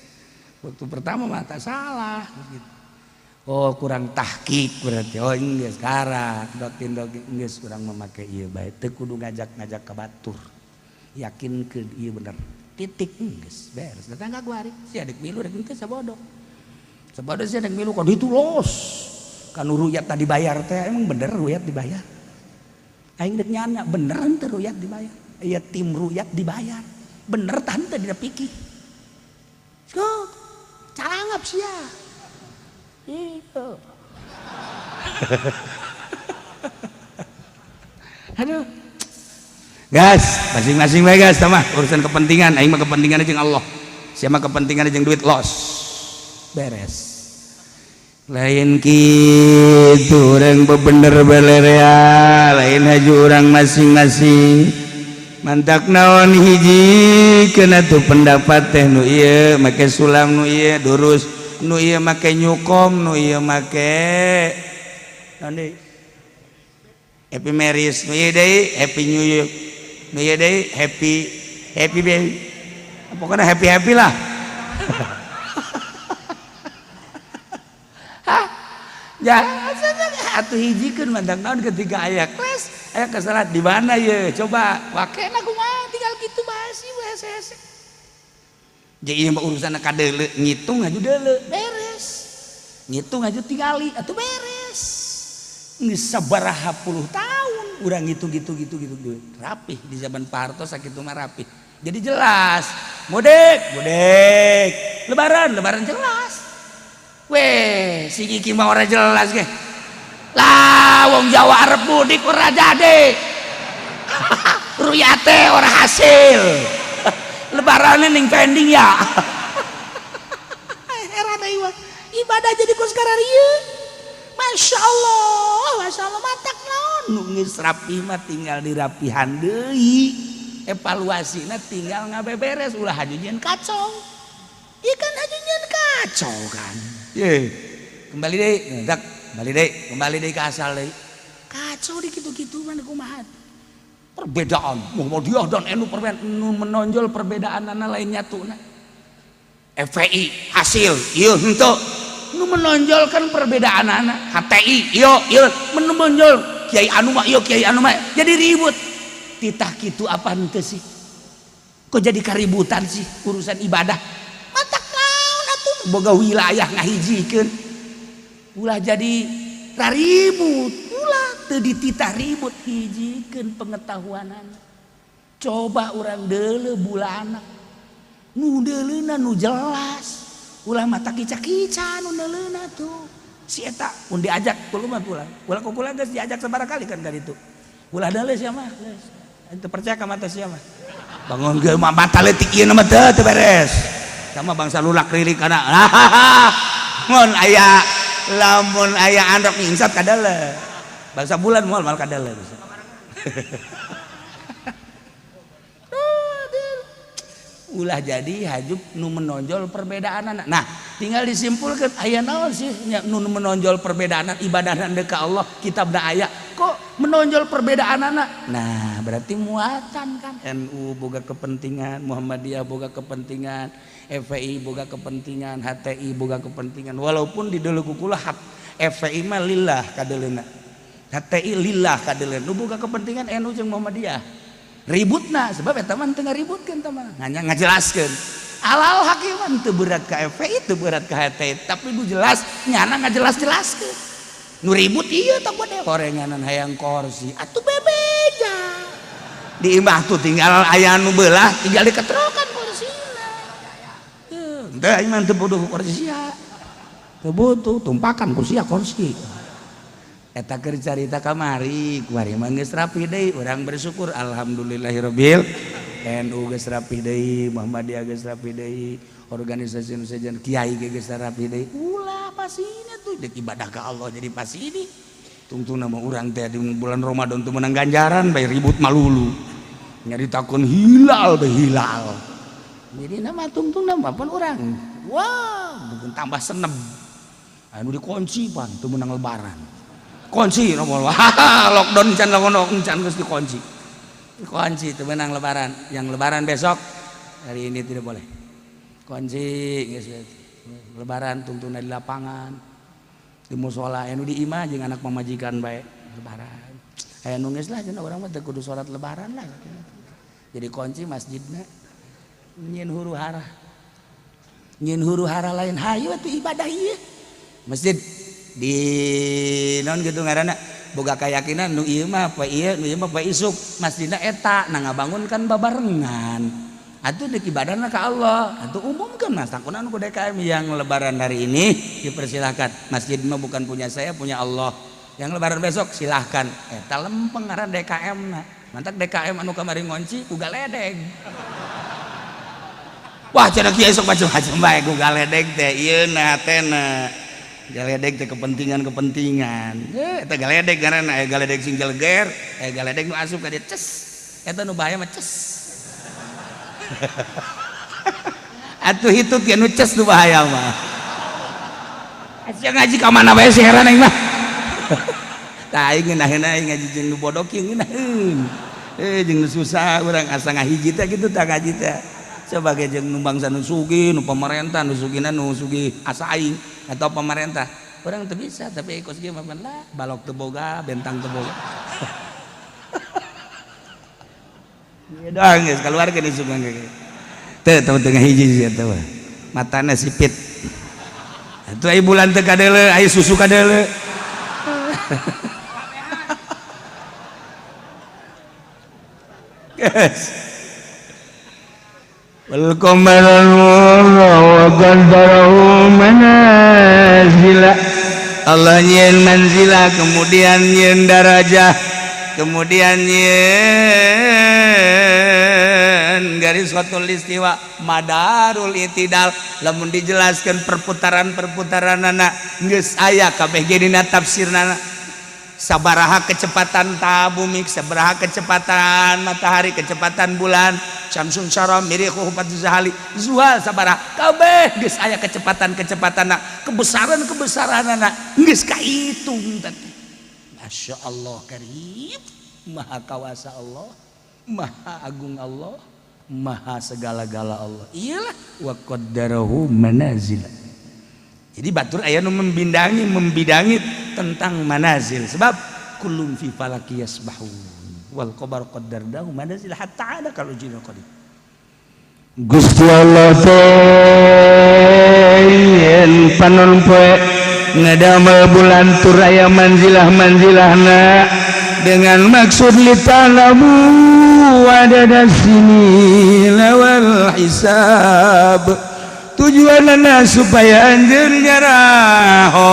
waktu pertama mah tak salah gitu. Oh kurang tahqiq berarti. Oh geus karak dokin dokin geus urang memakai ieu bae teu kudu ngajak-ngajak ka batur. Yakinkeun ieu bener. Titik geus beres. Datang ka gua hari sia dek milu dek henteu sabodo. Sabodo sia dek milu ka ditu los. Kanu ruyat tadi bayar teh emang bener ruyat dibayar. Aing dek nyana bener henteu ruyat dibayar. Ieu tim ruyat dibayar. Bener tah henteu dina pikir. Sok calangap sia. Iya. Aduh. Gas, masing-masing bae gas sama urusan kepentingan, aing mah kepentingan jeung Allah. Sia mah kepentingan jeung duit los. Beres. Lain kitu urang bebener belerea, lain haju urang masing-masing. Mantak naon hiji kena tuh pendapat teh nu ieu make sulam nu ieu durus nu ieu make nyukom nu ieu make naon deui Happy Marriage nu ieu deui Happy New Year nu ieu deui Happy Happy baby pokoknya happy happy lah. Hah ya atuh hijikeun mantak naon ketika aya kelas aya kesalahan di mana ye coba wakena kumaha tinggal kitu basi we hese-hese. Jadi mah urusan kadeuleu ngitung aju deuleu beres. Ngitung aju tingali atuh beres. Geus sabaraha puluh tahun urang ngitung gitu gitu gitu gitu rapih di zaman Pak Harto sakitu mah rapih. Jadi jelas mudik mudik lebaran lebaran jelas. Weh si Kiki mah ora jelas ge. Lah wong Jawa arep mudik ora jadi. Ruyate ora hasil. Lebarannya ning pending ya. Heran euy ibadah jadi kos kararieu. Masya Allah, Masya Allah matak naon nu geus rapi mah tinggal dirapihan deui. Evaluasina tinggal ngabeberes ulah haju nyieun kacau. Ieu kan haju nyieun kacau kan. Ye. Kembali deui, dak, kembali deui ka asal deui. Kacau di kitu-kitu mah kumaha. Perbedaan Muhammadiyah dan NU perbedaan nu menonjol perbedaan anak lain nyatuna. FPI hasil ieu henteu nu menonjolkan perbedaan anak HTI ieu ieu menonjol kiai anu mah ieu kiai anu mah jadi ribut. Titah kitu apa henteu sih? Kok jadi kaributan sih urusan ibadah? Matak naon atuh boga wilayah ngahijikeun. Ulah jadi raribut. Teu dititah ribut hijikeun pengetahuanan. Coba urang deuleu bulana. Nu deuleuna nu jelas. Ulah mata kica-kica nu deuleuna tuh. Si eta pun diajak kulo mah ulah. Ulah ku kula geus diajak sabaraha kali kan ka ditu. Ulah deuleu sia mah. Teu percaya ka mata sia mah. Bangun ge mah mata leutik ieu mah teu beres. Sama bangsa lulak lirik kana. Mun aya lamun aya andok nyingsat ka deuleu. Bangsa bulan moal mal kadala bisa. Ulah jadi hajuk nu menonjol perbedaan anak. Nah, tinggal disimpulkan aya naon sih nu menonjol perbedaan ibadah deuk ka Allah kitabna aya kok menonjol perbedaan anak. Nah, berarti muatan kan NU boga kepentingan, Muhammadiyah boga kepentingan, FPI boga kepentingan, HTI boga kepentingan. Walaupun di deuleu kukula FPI mah lillah kadeuleuna. HTI lillah kadeuleun nu boga kepentingan NU jeung Muhammadiyah ributna sebab eta mah teu ngaributkeun tah mah hanya ngajelaskeun alal hakiman teu berat ka FPI teu berat ka HTI tapi nu jelas nyana ngajelas-jelaskeun nu ribut ieu tah bode horenganan hayang korsi atuh bebeja di imah tuh tinggal aya nu beulah tinggal diketrokan korsina henteu aing mah teu butuh korsi sia teu butuh tumpakan ku sia korsi. Eta keur carita kamari, kuari mah geus rapi deui, urang bersyukur alhamdulillahirabbil NU geus rapi deui, Muhammadiyah geus rapi deui, organisasi nu sejen kiai ge geus rapi deui. Ulah pasina tuh deuk ibadah ka Allah jadi pasini. Tungtungna mah urang teh di bulan Ramadan teu meunang ganjaran bae ribut malulu. Nyaritakeun hilal bae hilal. Jadi nama tungtungna mah pun urang. Wah, bukan tambah seneb. Anu dikunci pan teu meunang lebaran. Kunci nomor lockdown can lockdown can geus dikunci. Kunci teu meunang lebaran. Yang lebaran besok hari ini tidak boleh. Kunci geus lebaran tungtungna di lapangan. Di musola anu di imah jeung anak pamajikan bae lebaran. Aya nu geus lah cenah urang mah teu kudu salat lebaran lah. Jadi kunci masjidna nyieun huru hara. Nyieun huru hara lain hayu atuh ibadah ieu. Masjid di naon gitu ngaranna boga keyakinan nu ieu mah poe ieu nu ieu mah poe isuk masjidna eta nah ngabangun kan babarengan. Atuh deuk ibadahna ka Allah atuh umumkeun mas takunan ku DKM yang lebaran hari ini dipersilahkan masjid mah bukan punya saya punya Allah yang lebaran besok silahkan eta lempeng ngaran DKM na mantak DKM anu kamari ngonci ku galedeg wah cenah kieu sok macam-macam bae ku galedeg teh ieu na tena galedeg teh kepentingan-kepentingan eta galedeg ngaranna aya galedeg sing jeleger aya galedeg nu asup ka dieu ces eta nu bahaya mah ces atuh hitut ge nu ces nu bahaya mah sia ngaji ka mana bae si heran aing mah tah aing ngeunaheun aing ngaji jeung nu bodoh kieu ngeunaheun jeung nu susah urang asa ngahiji teh kitu tah ngaji teh coba ge jeung nu bangsa nu sugih nu pamarentah nu sugihna nu sugih asa aing atau pamarentah urang teu bisa tapi kos ge mah lah balok teu boga bentang teu boga ieu doang geus kaluarkeun isuk mah ge teu teu teu ngahiji sia teh matana sipit atuh ai bulan teu kadeuleu ai susu kadeuleu geus wal qamara wa qaddarahu manazila Allah nyieun manzila kemudian nyieun darajah kemudian nyieun garis khatulistiwa madarul itidal lamun dijelaskan perputaran-perputaranana geus aya kabeh ge dina tafsirna sabaraha kecepatan ta bumi sabaraha kecepatan matahari kecepatan bulan syamsun syara mirihu zahali zuhal sabaraha kabeh geus aya kecepatan-kecepatanna kebesaran-kebesaranana geus kahitung teh Masya Allah karim maha kawasa Allah maha agung Allah maha segala-gala Allah iyalah wa qaddarahu manazila. Jadi batur aya nu membidangi tentang manazil sebab kullum fi falaki yasbahun wal qamar qaddarnahu manazil hatta ada kalau jinul qadim. Gusti Allah teh yen panon poe ngadamel bulan tur aya manzilah-manzilahna dengan maksud litalamu adada sinina wal hisab tujuanana supaya anjeun nyaraho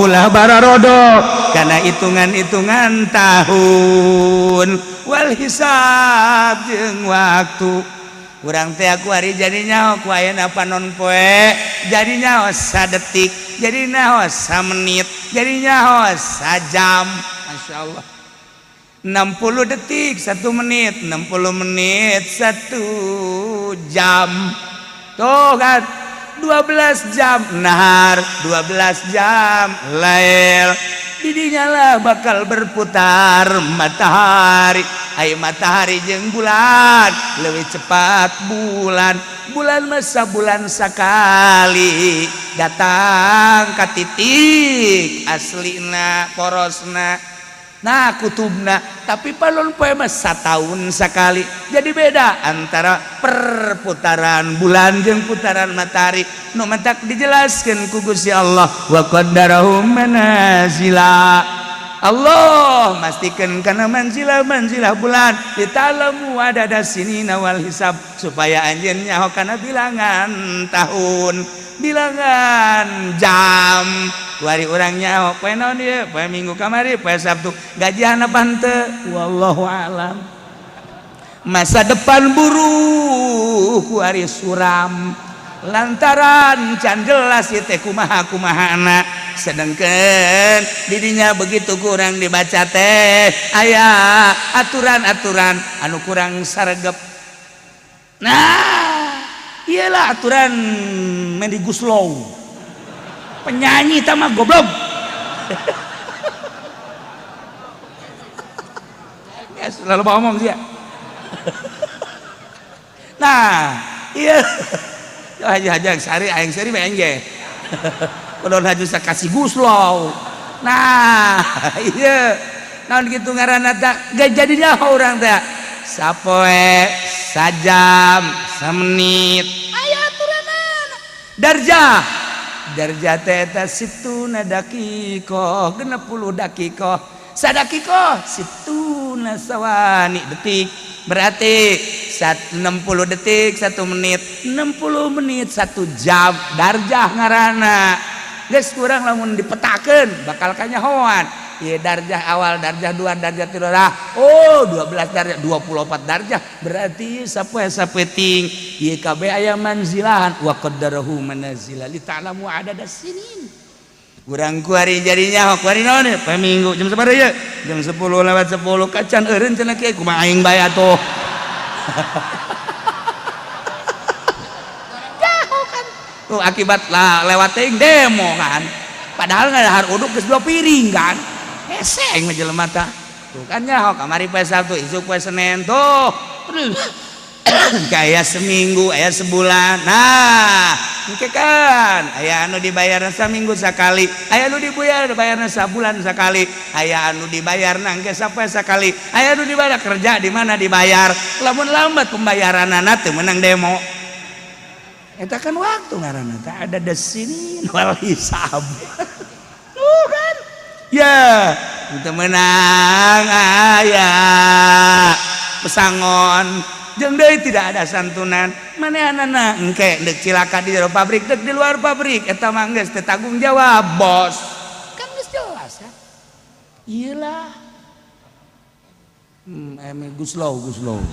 ulah bararodo karena hitungan-hitungan tahun wal hisab jeung waktu urang teh aku hari jadi nyaho ku ayeuna panon poe jadi nyaho sadetik jadi nyaho samenit jadi nyaho sajam Masya Allah 60 detik 1 menit 60 menit 1 jam tuh kan 12 jam nahar 12 jam lail didinya lah bakal berputar matahari ay matahari jeung bulan lebih cepat bulan bulan masa bulan sekali datang ke titik aslina porosna nah kutubna tapi panon poe mah satahun sekali jadi beda antara perputaran bulan jeung putaran matahari nu matak dijelaskeun ku Gusti Allah wa qaddarahu manazila Allah mastikeun kana manzilah-manzilah bulan ditalamu adada sinina wal hisab supaya anjeun nyaho kana bilangan tahun bilangan jam kuari urang nyaho poe naon ieu poe Minggu kamari poe Sabtu gajian apa henteu wallahu alam masa depan buruk kuari suram lantaran can jelas ieu teh kumaha kumahana sedangkan didinya begitu kurang dibaca teh aya aturan-aturan anu kurang sargep nah iyalah aturan Mendy Guslow penyanyi tama goblok ya selalu ngomong sih ya. Nah iya aja aja sari aing sari bae ge. Kudu haju kasih guslow. Nah, iya. Naon kitu ngaranna teh? Gak jadinya urang teh. Sapoe, sajam, samenit. Aya aturanana. Darjah. Darjah teh eta situna dakikoh, 60 dakikoh. Sadakikoh situna sawani detik. Berarti 60 detik 1 menit, 60 menit 1 jam. Darjah ngaranna. Geus kurang lamun dipetakeun bakal kanyahoan. Ieu darjah awal, darjah 2, darjah 3 lah. Oh, 12 darjah, 24 darjah. Berarti sapoe sapeuting ieu kabeh aya manzilahan wa qaddarahu manazila li ta'lamu adada sinin. Urang kuari jadinya kuari naon ye? Poe Minggu jam sabaraha ieu? Jam 10:10 kacan eureun cenah kieu kumaha aing bae atuh. Jauh kan. Tuh akibat lah lewat teuing demo kan. Padahal ngadahar uduk geus 2 piring kan. Hese aing mah jelema tah. Tuh kan nyaho kamari poe Sabtu, isuk poe Senin tuh. Kayak seminggu, aya sebulan. Nah, engke kan aya anu dibayar saminggu sakali, aya anu dibayar bayarna sabulan sakali, aya anu dibayar engke sapoe sakali, aya anu dibayar kerja di mana dibayar. Lamun lambat pembayaranana teu meunang demo. Eta kan waktu ngaranna teh ada desinin wal hisab. Tuh kan? Ya, teu meunang aya pesangon. Jeung deui tidak ada santunan. Manehanana engke deuk cilaka di jero pabrik, deuk di luar pabrik, eta mah geus teu tanggung jawab, bos. Kan geus jelas ya. Iyalah. Guslow, guslow.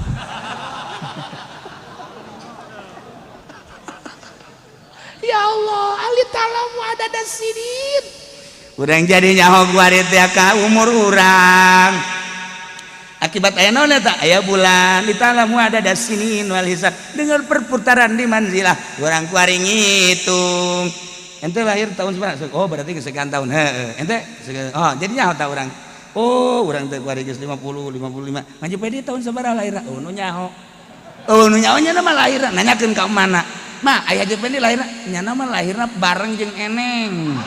Ya Allah, ali talamu ada dasinin. Urang jadi nyaho guari teh ka umur urang. Akibat aya naon eta? Aya bulan ditalamu ada dasinin wal hisab dengan perputaran di manzilah. Urang kuari ngitung. Ente lahir tahun sabaraha? Oh, berarti geus sekian tahun. Heeh. Ente oh, jadi nyaho ta urang. Oh, urang teh kuari geus 50, 55. Ngaji pedi tahun sabaraha lahir? Oh, nu nyaho. Oh, nu nyaho nya mah lahir. Nanyakeun ka mana? Ma, ayah jeung Pendi lahirna nyana mah lahirna bareng jeung eneng.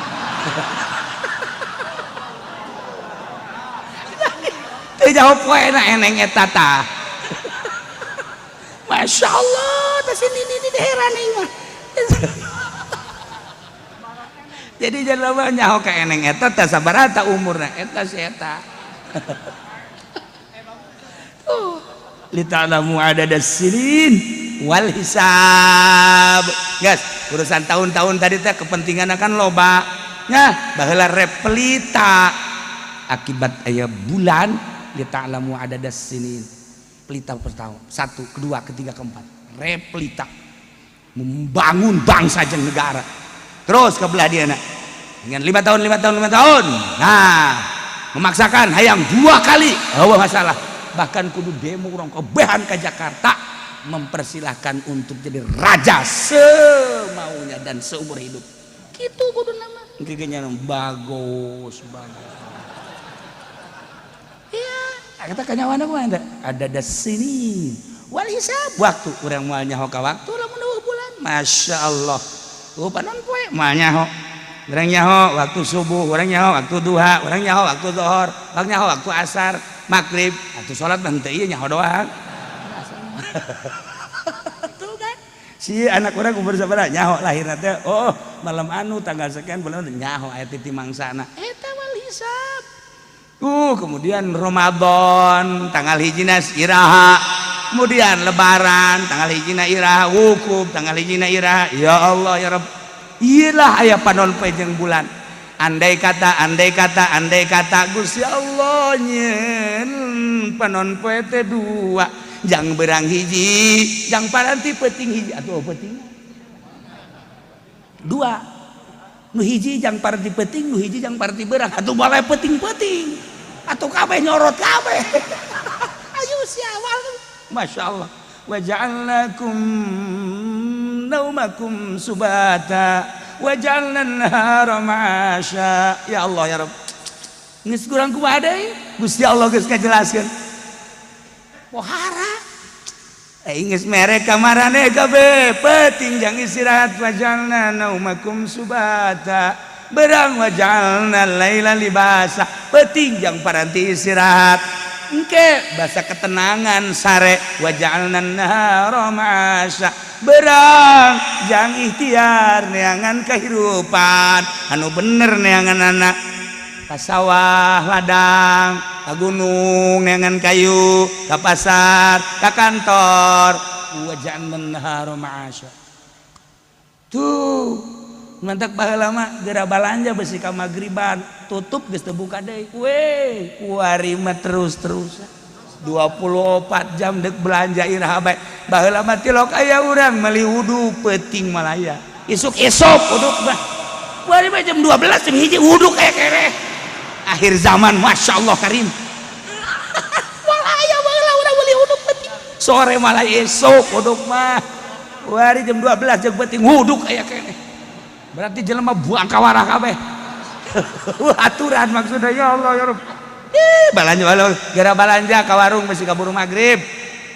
Teu jauh poena eneng eta tah. Masya Allah, teh si nini ini heran ieu mah. Jadi jelema nyaho ka eneng eta teh sabaraha ta umurna eta si eta. Li ta'lamu adada sinin wal hisab. Guys, urusan tahun-tahun tadi teh kepentingan akan loba. Nya, baheula repelita akibat aya bulan li ta'lamu adada sinin. Pelita pertama, satu, kedua, ketiga, keempat. Repelita membangun bangsa jeung negara. Terus ke belah dia nak. Dengan 5 tahun, 5 tahun, 5 tahun. Nah, memaksakan hayang 2 kali. Oh, masalah. Bahkan kudu demo urang kebehan ke Jakarta mempersilahkan untuk jadi raja semaunya dan seumur hidup. Gitu kudu nama. Engke nya bagus, bagus. Iya, kata kanyawana kumaha eta? Ada dasini. Wal hisab waktu urang moal nyaho ka waktu lamun 2 bulan. Masya Allah. Oh, panon poe moal nyaho. Urang nyaho waktu subuh, urang nyaho waktu duha, urang nyaho waktu zuhur, urang nyaho waktu asar, maghrib, atuh salat mah henteu ieu nyaho doang. Tuh kan? Si anak urang umur sabaraha nyaho lahirna teh, oh malam anu tanggal sekian bulan nyaho aya titi mangsana. Eta wal hisab. Kemudian Ramadan tanggal hijina iraha, kemudian lebaran tanggal hijina iraha, wukuf tanggal hijina iraha. Ya Allah ya Rabb. Iyalah aya panon poe jeung bulan. Andai kata, andai kata, andai kata Gusti Allah nyeun panon poe teh dua, jang berang hiji, jang paranti peuting hiji atuh peuting. Dua. Nu hiji jang paranti peuting, nu hiji jang paranti berang atuh boleh peuting-peuting. Atuh kabeh nyorot kabeh. Ayo si awal. Masya Allah. Wa ja'alnakum naumakum subata wa ja'alna an-nahara ma'asya. Ya Allah ya Rabb. Geus kurang kumaha deui? Gusti Allah geus ngajelaskeun. Pohara. Aing geus mere ka maraneh kabeh peuting jang istirahat wajalna naumakum subata berang wajalna laila libasa peuting jang paranti istirahat engke bahasa ketenangan sare wajalna nahara ma'asya berang jang ikhtiar neangan kehidupan anu bener neangan anak ka sawah ladang ka gunung neangan kayu ka pasar ka kantor wajalna nahara ma'asya tuh mantak baheula mah geura balanja besi ka magriban tutup geus teu buka deui we kuari mah terus-terusan 24 jam dek belanja iraha bae baheula mah tilok aya urang meuli uduk peuting malaya isuk-isuk uduk mah kuari mah jam 12 jam 1 uduk aya keneh akhir zaman Masya Allah karim malaya baheula urang meuli uduk peuting sore malah esuk uduk mah kuari jam 12 jam peuting uduk aya keneh berarti jelema buang kawarah kabeh aturan maksudnya ya Allah ya Rabb. Ih, balanja gara balanja ka warung mesti kaburu maghrib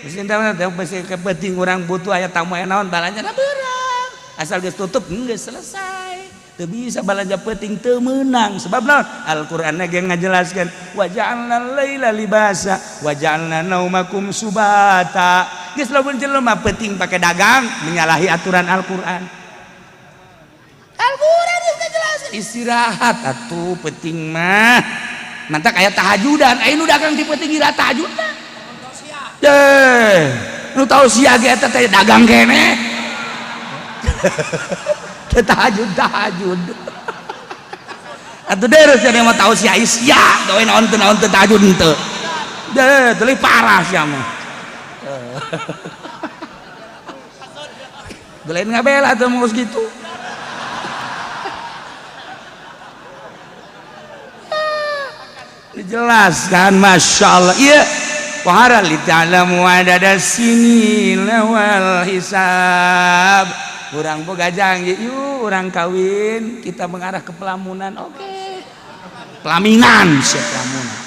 mesti mesti ke peuting urang butuh aya tamu aya naon balanja da beurang asal geus tutup geus selesai teu bisa balanja peuting teu meunang sebab naon Al-Qur'an ge ngajelaskeun wa ja'alna laila libasa wa ja'alna naumakum subata geus lamun jelema peuting pake dagang menyalahi aturan Al-Qur'an. Al-Quran jelas istirahat atuh peuting mah mantak aya tahajudan aya nu dagang ti peuting ira tahajudna deh nu tausiah ge eta teh dagang keneh teh tahajud tahajud atuh deres sia mah tausiah sia gawe naon teu naon teu tahajud henteu deh teu parah sia mah lain ngabela teu mah gitu. Dijelaskan Masya Allah iya wahara li ta'lamu adada sinina wal hisab urang boga janji yuk urang kawin kita mengarah ke pelamunan oke okay. Pelaminan siap pelamunan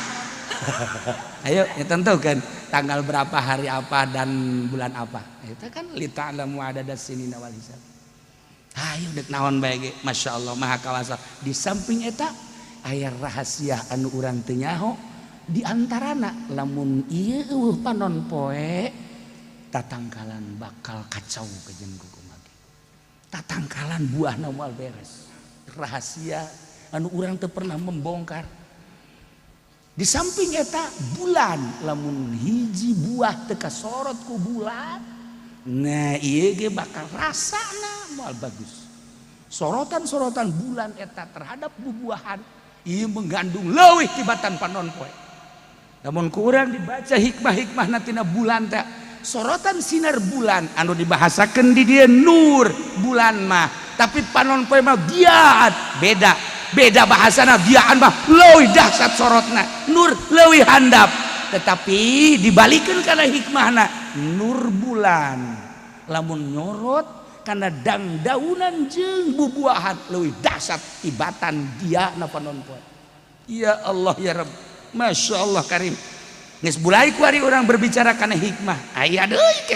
ayo ya tentu kan tanggal berapa hari apa dan bulan apa itu kan li ta'lamu adada sinina wal hisab ayo dek naon bae ge Masya Allah maha kawasa di samping eta aya rahasia anu urang teu nyaho di antarana lamun ieu eueuh panon poe tatangkalan bakal kacau kajen kumaha tatangkalan buahna moal beres rahasia anu urang teu pernah membongkar di samping eta bulan lamun hiji buah teu kasorot ku bulan nah ieu ge bakal rasana moal bagus sorotan-sorotan bulan eta terhadap bubuahan ieu mengandung leuwih tibatan panon poe namun kurang dibaca hikmah-hikmah tina bulan teh sorotan sinar bulan anu dibahasakeun di dieu nur bulan mah tapi panon poe mah diat beda beda bahasana diaan mah leuwih dahsyat sorotna nur leuwih handap tetapi dibalikeun kana hikmahna nur bulan lamun nyorot karena dangdaunan jeung bubuahan leuwih dahsyat tibatan dia na panon poe ya Allah ya Rabb Masya Allah karim geus bulai kuari orang berbicara kana hikmah aya deui ke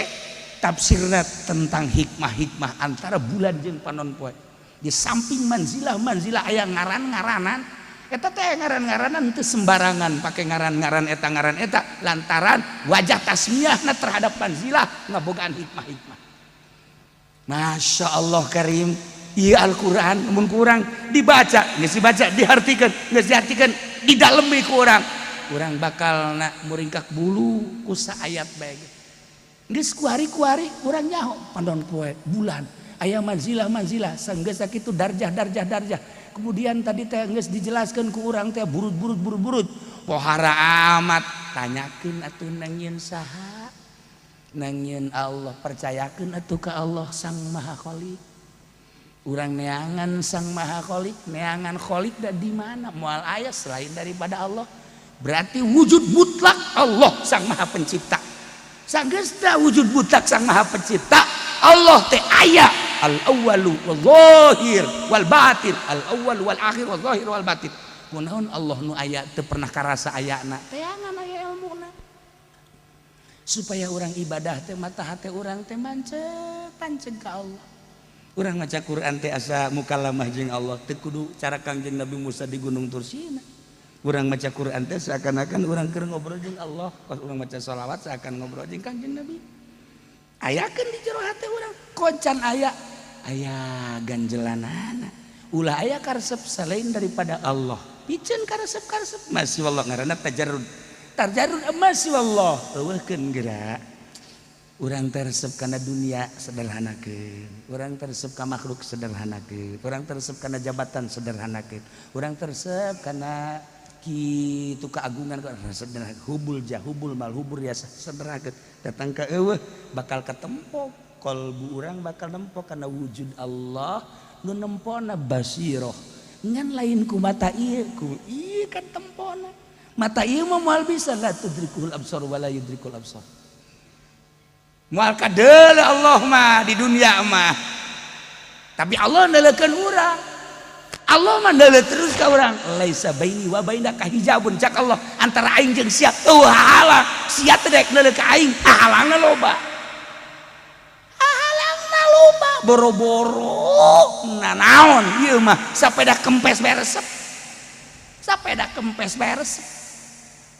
tafsirna tentang hikmah-hikmah antara bulan jeung panon poe di samping manzilah-manzilah aya ngaran-ngaranan eta teh ngaran-ngaranan teu sembarangan pake ngaran-ngaran eta ngaran eta lantaran wajah tasmiahna terhadap manzilah ngabogaan hikmah-hikmah Masya Allah karim iya Al-Quran mun kurang dibaca geus dibaca diartikeun geus diartikeun didalemi ku urang urang bakal na muringkak bulu ku saayat bae geus kuari-kuari urang nyaho panon poe bulan aya manzilah-manzilah sanggeus sakitu darjah-darjah darjah kemudian tadi teh geus dijelaskeun ku urang teh burut-burut burut-burut pohara amat tanyakeun atuh nangieun saha nangieun Allah percayakeun atuh ka Allah Sang Maha Khalik urang neangan Sang Maha Khalik neangan Khalik da di mana moal aya selain daripada Allah berarti wujud mutlak Allah Sang Maha Pencipta sanggeusna wujud mutlak Sang Maha Pencipta Allah teh aya al awwalu wal zahir wal batin al awwal wal akhir wal zahir wal batin kunaon Allah nu aya teu pernah karasa ayana teangan aya ilmuna. Supaya orang ibadah teh mata hati orang teh manceg panceg ka Allah. Urang maca Quran teh asa mukalamah jeung Allah, teu kudu cara Kangjeng Nabi Musa di Gunung Tursina. Urang maca Quran teh seakan-akan urang keur ngobrol jeung Allah. Pas urang maca sholawat seakan ngobrol jeung Kangjeng Nabi. Ayakeun di jero hate urang, koncan aya aya ganjelanana. Ulah aya karesep selain daripada Allah. Piceun karesep-karesep masih Allah ngaranna tajarrud. Tajarrud masih Allah. Eueuhkeun geura. Urang teresep kana dunia sederhanakeun, urang teresep ka makhluk sederhanakeun, urang teresep kana jabatan sederhanakeun, urang teresep kana kitu keagungan sederhana, hubul jah, hubul mal, hubur ya sederhanakeun. Datang ka eueuh bakal ketempo kolbu urang, bakal nempo kana wujud Allah nu nempona basiroh. Ngan lain ku mata ieu, ku ieu kan tempona. Mata ieu mah moal bisa, la tudrikul absar wala yudrikul absar. Moal kadeuleu Allah mah di dunia mah. Tapi Allah neuleukeun urang. Allah mah neuleuh terus ka urang. Laisa baini wa bainaka hijabun, cak Allah, antara aing jeung sia eueuh halang. Sia teh daek neuleuh ka aing, hahalangna loba. Hahalangna loba, boro-boro nanaon ieu mah sapeda kempes bae resep. Sapeda kempes bae resep.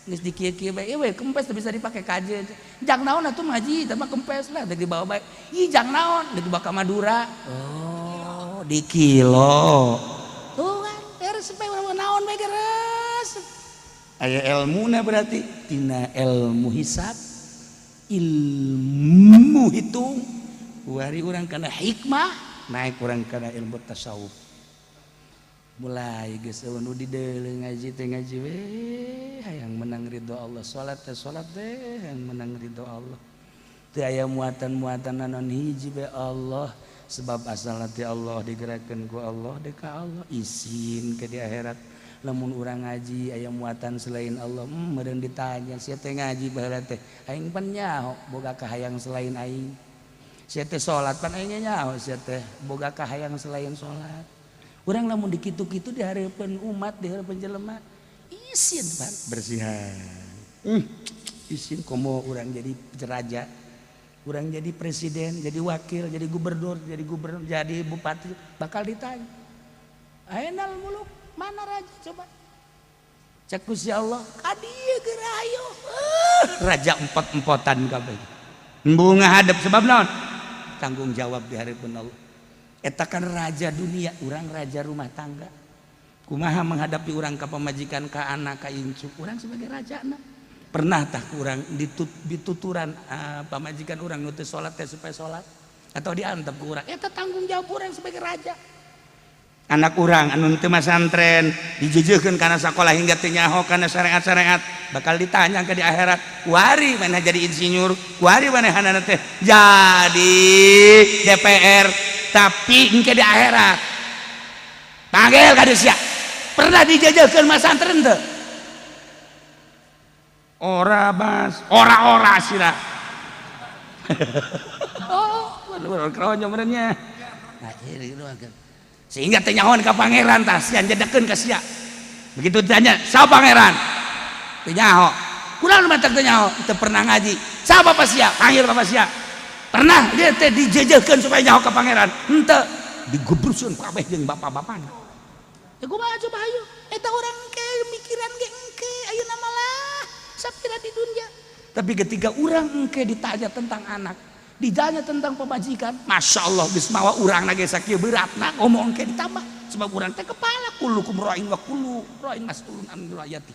Geus dikieu-kieu bae, ieu we kempes teu bisa dipake kaje. Jang naon atuh ngaji, teh mah kempes lah deuk dibawa bae. Ih jang naon, deuk dibawa ka Madura. Oh, di kilo. Tuh kan, resep bae urang naon bae ge resep. Aya elmuna berarti tina ilmu hisab, ilmu hitung, wari urang kana hikmah, naik urang kana ilmu tasawuf. Mulai geus eueuh nu dideuleu ngaji teh ngaji we hayang menang ridho Allah, salat teh hayang menang ridho Allah. Teu aya muatan-muatan naon hiji bae Allah, sebab asal ti Allah digerakkeun ku Allah deuk ka Allah isin ke di akhirat. Lamun urang ngaji aya muatan selain Allah, meureun ditanya sia teh ngaji baheula teh aing pan nyaho boga kahayang selain aing. Sia teh salat pan aing nyaho sia teh boga kahayang selain salat. Urang lamun dikitu-kitu di hareupeun umat, di hareupeun jelema, isin pan bersihan. Isin komo urang jadi raja, urang jadi presiden, jadi wakil, jadi gubernur, jadi bupati, bakal ditanya. Ainal muluk, mana raja coba? Cek ku si Allah, ka dieu geura hayo. Raja empot-empotan kabeh. Embung ngadep sebab naon? Tanggung jawab di hareupeun Allah. Eta kan raja dunia, urang raja rumah tangga. Kumaha menghadapi urang ka pamajikan, ka anak, ka incu, urang sebagai raja na. Pernah tah urang dituturan pamajikan urang nu teu salat teh supaya salat atau diantep ku urang? Eta tanggung jawab urang sebagai raja. Anak urang anu teu masantren dijejeukeun kana sakola hingga teu nyaho kana syariat-syariat, bakal ditanya ke di akhirat. Kuari maneh jadi insinyur, kuari manehna teh jadi DPR, tapi engke di akhirat panggil ka sia. Pernah dijejeukeun masantren teu? Ora Mas, ora-ora sira. Oh, bener keronyo meureunnya. Nah, sehingga teh nyahoan ka pangeran tah sia jedekeun ka sia. Begitu ditanya, "Siapa pangeran?" Teu nyaho. Kunaon matak teu nyaho? Teu pernah ngaji. Siapa bapak sia? Panggil bapak sia. Pernah dia teh dijejeukeun supaya nyaho ka pangeran? Henteu. Digebruskeun kabeh jeung bapak-bapana. Ya kumaha coba hayu? Eta urang ke mikiran ge engke ayeuna malah sapira di dunia. Tapi ketika urang engke ditanya tentang anak, ditanya tentang pemajikan, masya Allah geus mawa urang ge sakieu beratna ngomong engke ditambah. Sebab urang teh kepala, kullukum ra'in wa kullu ra'in mas'ulun an ra'yati.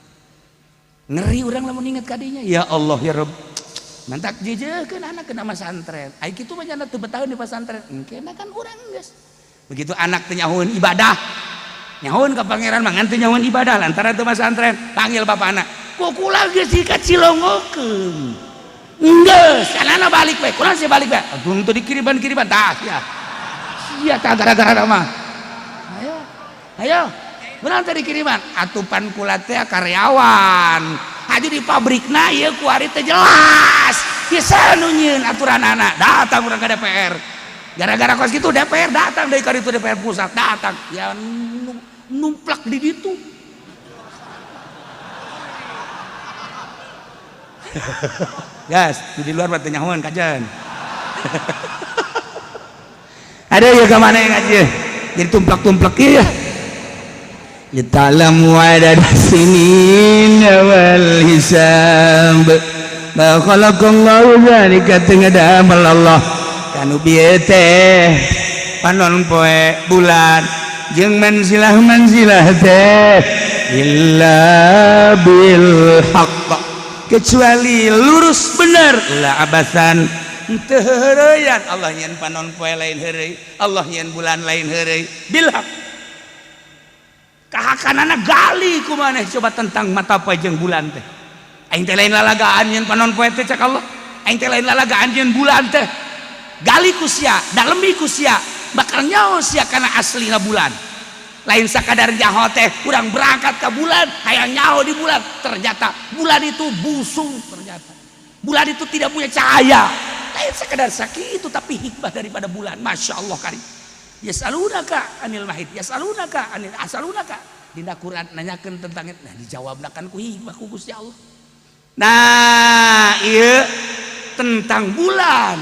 Ngeri urang lamun inget kadinya. Ya Allah ya Rabb. Mantak jejeukeun anak kena masantren. Ai kitu mah nya teu betaheun di pasantren. Engke kan urang geus. Begitu anak teh nyahoeun ibadah, nyahoeun ka pangeran mah ngan teu nyahoeun ibadah lantaran teu masantren, panggil bapana. Ku kula geus dikacilongokeun. Geus, anana balik we. Kunaon sih balik we? Aduh teu dikiriman-kiriman tah sia. Sia tah gara-gara mah. Ayo. Ayo. Kunaon teh dikiriman? Atupan kula teh karyawan. Haji di pabrikna ieu kuari teh jelas. Bisa nu nyieun aturan anak. Datang urang ka DPR. Gara-gara kos gitu DPR datang dari karitu, DPR pusat datang. Ya numplak di ditu. Gas, di luar mah teu nyahoan kajen. Ada ya ke mana yang ngaji? Jadi tumplak-tumplak ya. Lita'lamu adad sinin wal hisab. Ma khalaqallahu dzalika, teu ngadamel Allah kanu bieu teh panon poe, bulan jeung manzilah manzilah teh illa bil haqq, kecuali lurus bener, la abasan, teu heureuyan. Allah nyeun panon poe lain heureuy, Allah nyeun bulan lain heureuy, bil haq, kahakanana. Gali ku maneh coba tentang mata poe jeung bulan teh. Aing teh lain lalagaan nyeun panon poe teh, cek Allah. Aing teh lain lalagaan nyeun bulan teh. Gali ku sia, dalemi ku sia, bakal nyaho sia kana aslina bulan. Lain sakadar nyaho teh, urang berangkat ke bulan hayang nyaho di bulan, ternyata bulan itu busung, ternyata bulan itu tidak punya cahaya. Lain sekadar sakitu, tapi hikmah daripada bulan, masya Allah kari. Yasalunaka anil mahid, yasalunaka anil asalunaka, dina Quran nanyakeun tentang itu. Nah, dijawabna kan ku hikmah ku Gusti Allah. Nah, iya, tentang bulan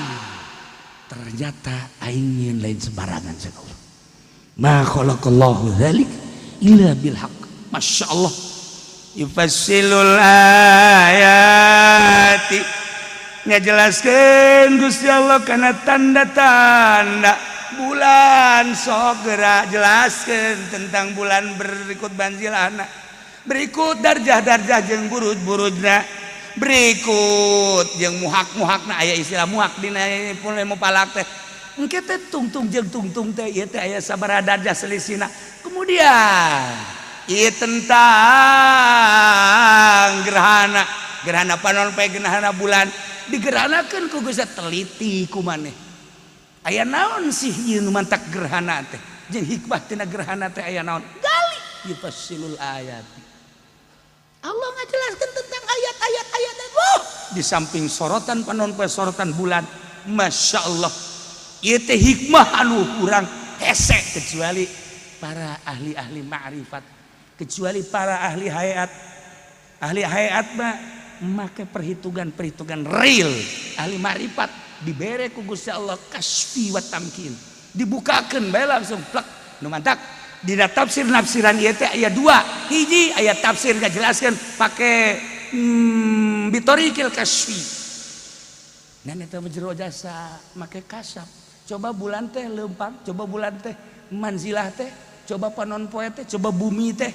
ternyata aing lain sembarangan, cek Allah. Ma khalaqallahu dzalik illa bil haqq. Masya Allah. Yufassilul ayati, ngajelaskeun Gusti Allah kana tanda-tanda bulan. Sok gerak jelaskeun tentang bulan, berikut manzilahna, berikut darjah-darjah jeung buruj-burujna, berikut jeung muhak-muhakna. Aya istilah muhak dina pun ilmu falak teh. Engke teh tungtung jeung tungtung teh ieu teh aya sabaraha darjah selisihna. Kemudian ieu tentang gerhana, gerhana panon poe, gerhana bulan, digerhanakeun ku Gusti. Teliti ku maneh, aya naon sih ieu nu mantak gerhana teh, jeung hikmah tina gerhana teh aya naon? Gali. Yufassilul ayati, Allah ngajelaskan tentang ayat-ayat ayat. Wah, di samping sorotan panon poe, sorotan bulan, masya Allah, ieu teh hikmah anu kurang hese kecuali para ahli-ahli ma'rifat, kecuali para ahli hayat. Ahli hayat mah make perhitungan-perhitungan real. Ahli ma'rifat dibere ku Gusti Allah kasfi wa tamkin, dibukakeun bae langsung plek. Nu mantak dina tafsir nafsiran ieu teh aya dua. Hiji, aya tafsir ngajelaskeun pake bitorikil kasfi. Dan eta mah jero jasa make kasaf. Coba bulan teh leumpang, coba bulan teh manzilah teh, coba panon poe teh, coba bumi teh,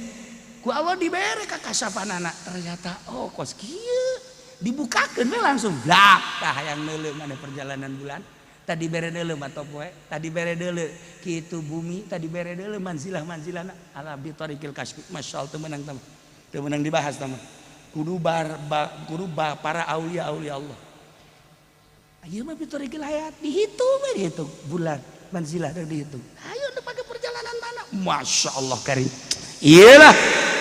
ku Allah dibere ka kasafanana. Ternyata oh, kos kieu, dibukakeun we langsung blak. Tah, hayang neuleu mana perjalanan bulan tadi, bere deuleu mata poe tadi, bere deuleu kitu bumi tadi, bere deuleu manzilah manzilahna ala bitarikil kasfi. Masyaallah, teu meunang tah, teu meunang dibahas tah mah. Kudu bar ba, kudu ba, para aulia aulia Allah. Ieu mah bitarikil hayat, dihitung we, dihitung bulan manzilah dan dihitung. Ayo nu pakai perjalanan mana? Masya Allah karim. Iyalah,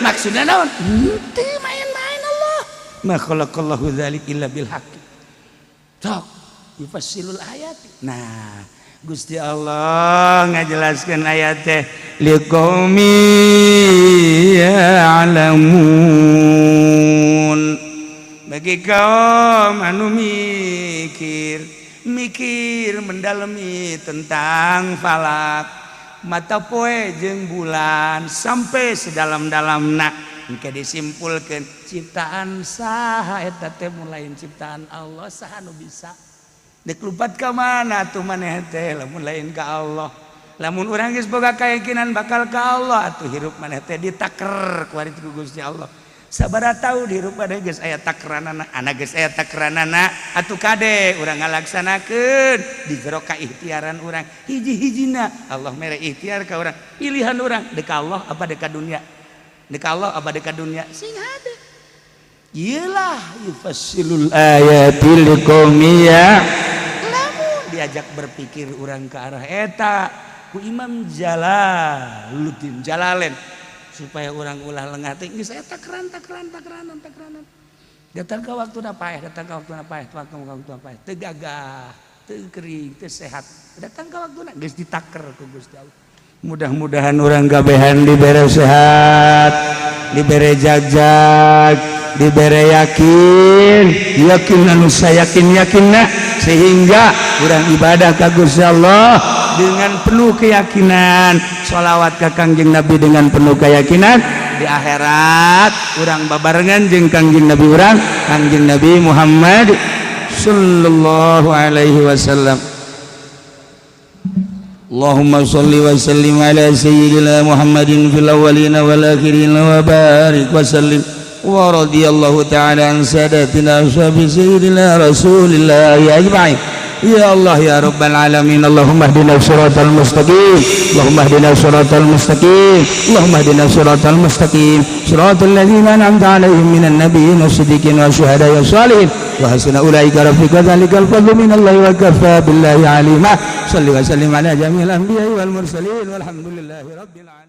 maksudnya naon? Henteu main-main Allah. Ma khalaqallahu dzalik illa bil haqq. Sok yufassilul ayat. Nah, Gusti Allah ngajelaskeun ayat teh liqaumi ya'lamun, bagi kaum anu mikir, mikir mendalami tentang falak, mata poe jeung bulan sampai sedalam-dalamna. Engke disimpulkeun, ciptaan saha eta teh? Lain ciptaan Allah, saha nu bisa? Dek lupat ka mana tuh maneh teh lamun lain ka Allah? Lamun urang geus boga keyakinan bakal ka Allah, atuh hirup maneh teh ditaker ku ku Gusti Allah. Sabaraha tahun hirup maneh geus aya takeranana, anak geus aya takeranana, atuh kade urang ngalaksanakeun di jero kaihtiaran urang. Hiji-hijina Allah mere ikhtiar ka urang, pilihan urang dek Allah apa dek dunia, dek Allah apa dek dunia, sing hade. Iyalah, yufassilul ayati liqaumi lamun diajak berpikir urang ke arah eta ku Imam Jalaluddin Jalalain supaya orang ulah lengah teh. Geus eta takran takran takran takranan, datang ke waktu paeh, datang ke waktu paeh, waktu ke waktu paeh, teu gagah, teu kering, teu sehat, datang ke waktu geus ditaker ku Gusti Allah. Mudah-mudahan orang kabehan dibere sehat, dibere jagjag. Dibere yakin, yakin anu sayakin yakinna, sehingga urang ibadah ka Gusti Allah dengan penuh keyakinan, sholawat ka Kangjeng Nabi dengan penuh keyakinan, di akhirat urang babarengan jeung Kangjeng Nabi urang, Kangjeng Nabi Muhammad sallallahu alaihi wasallam. اللهم صل وسلم على سيدنا محمد في الأولين والآخرين وبارك وسلم. ورضي الله تعالى عن ساداتنا أصحاب سيدنا رسول الله أجمعين. يا الله، يا رب العالمين، اللهم اهدنا الصراط المستقيم، اللهم اهدنا الصراط المستقيم، اللهم اهدنا الصراط المستقيم، صراط الذين أنعمت عليهم من النبيين والصديقين والشهداء والصالحين، وحسن أولئك رفيقا. ذلك الفضل من الله وكفى بالله عليما. صل وسلم على جميع الأنبياء والمرسلين، والحمد لله رب العالمين.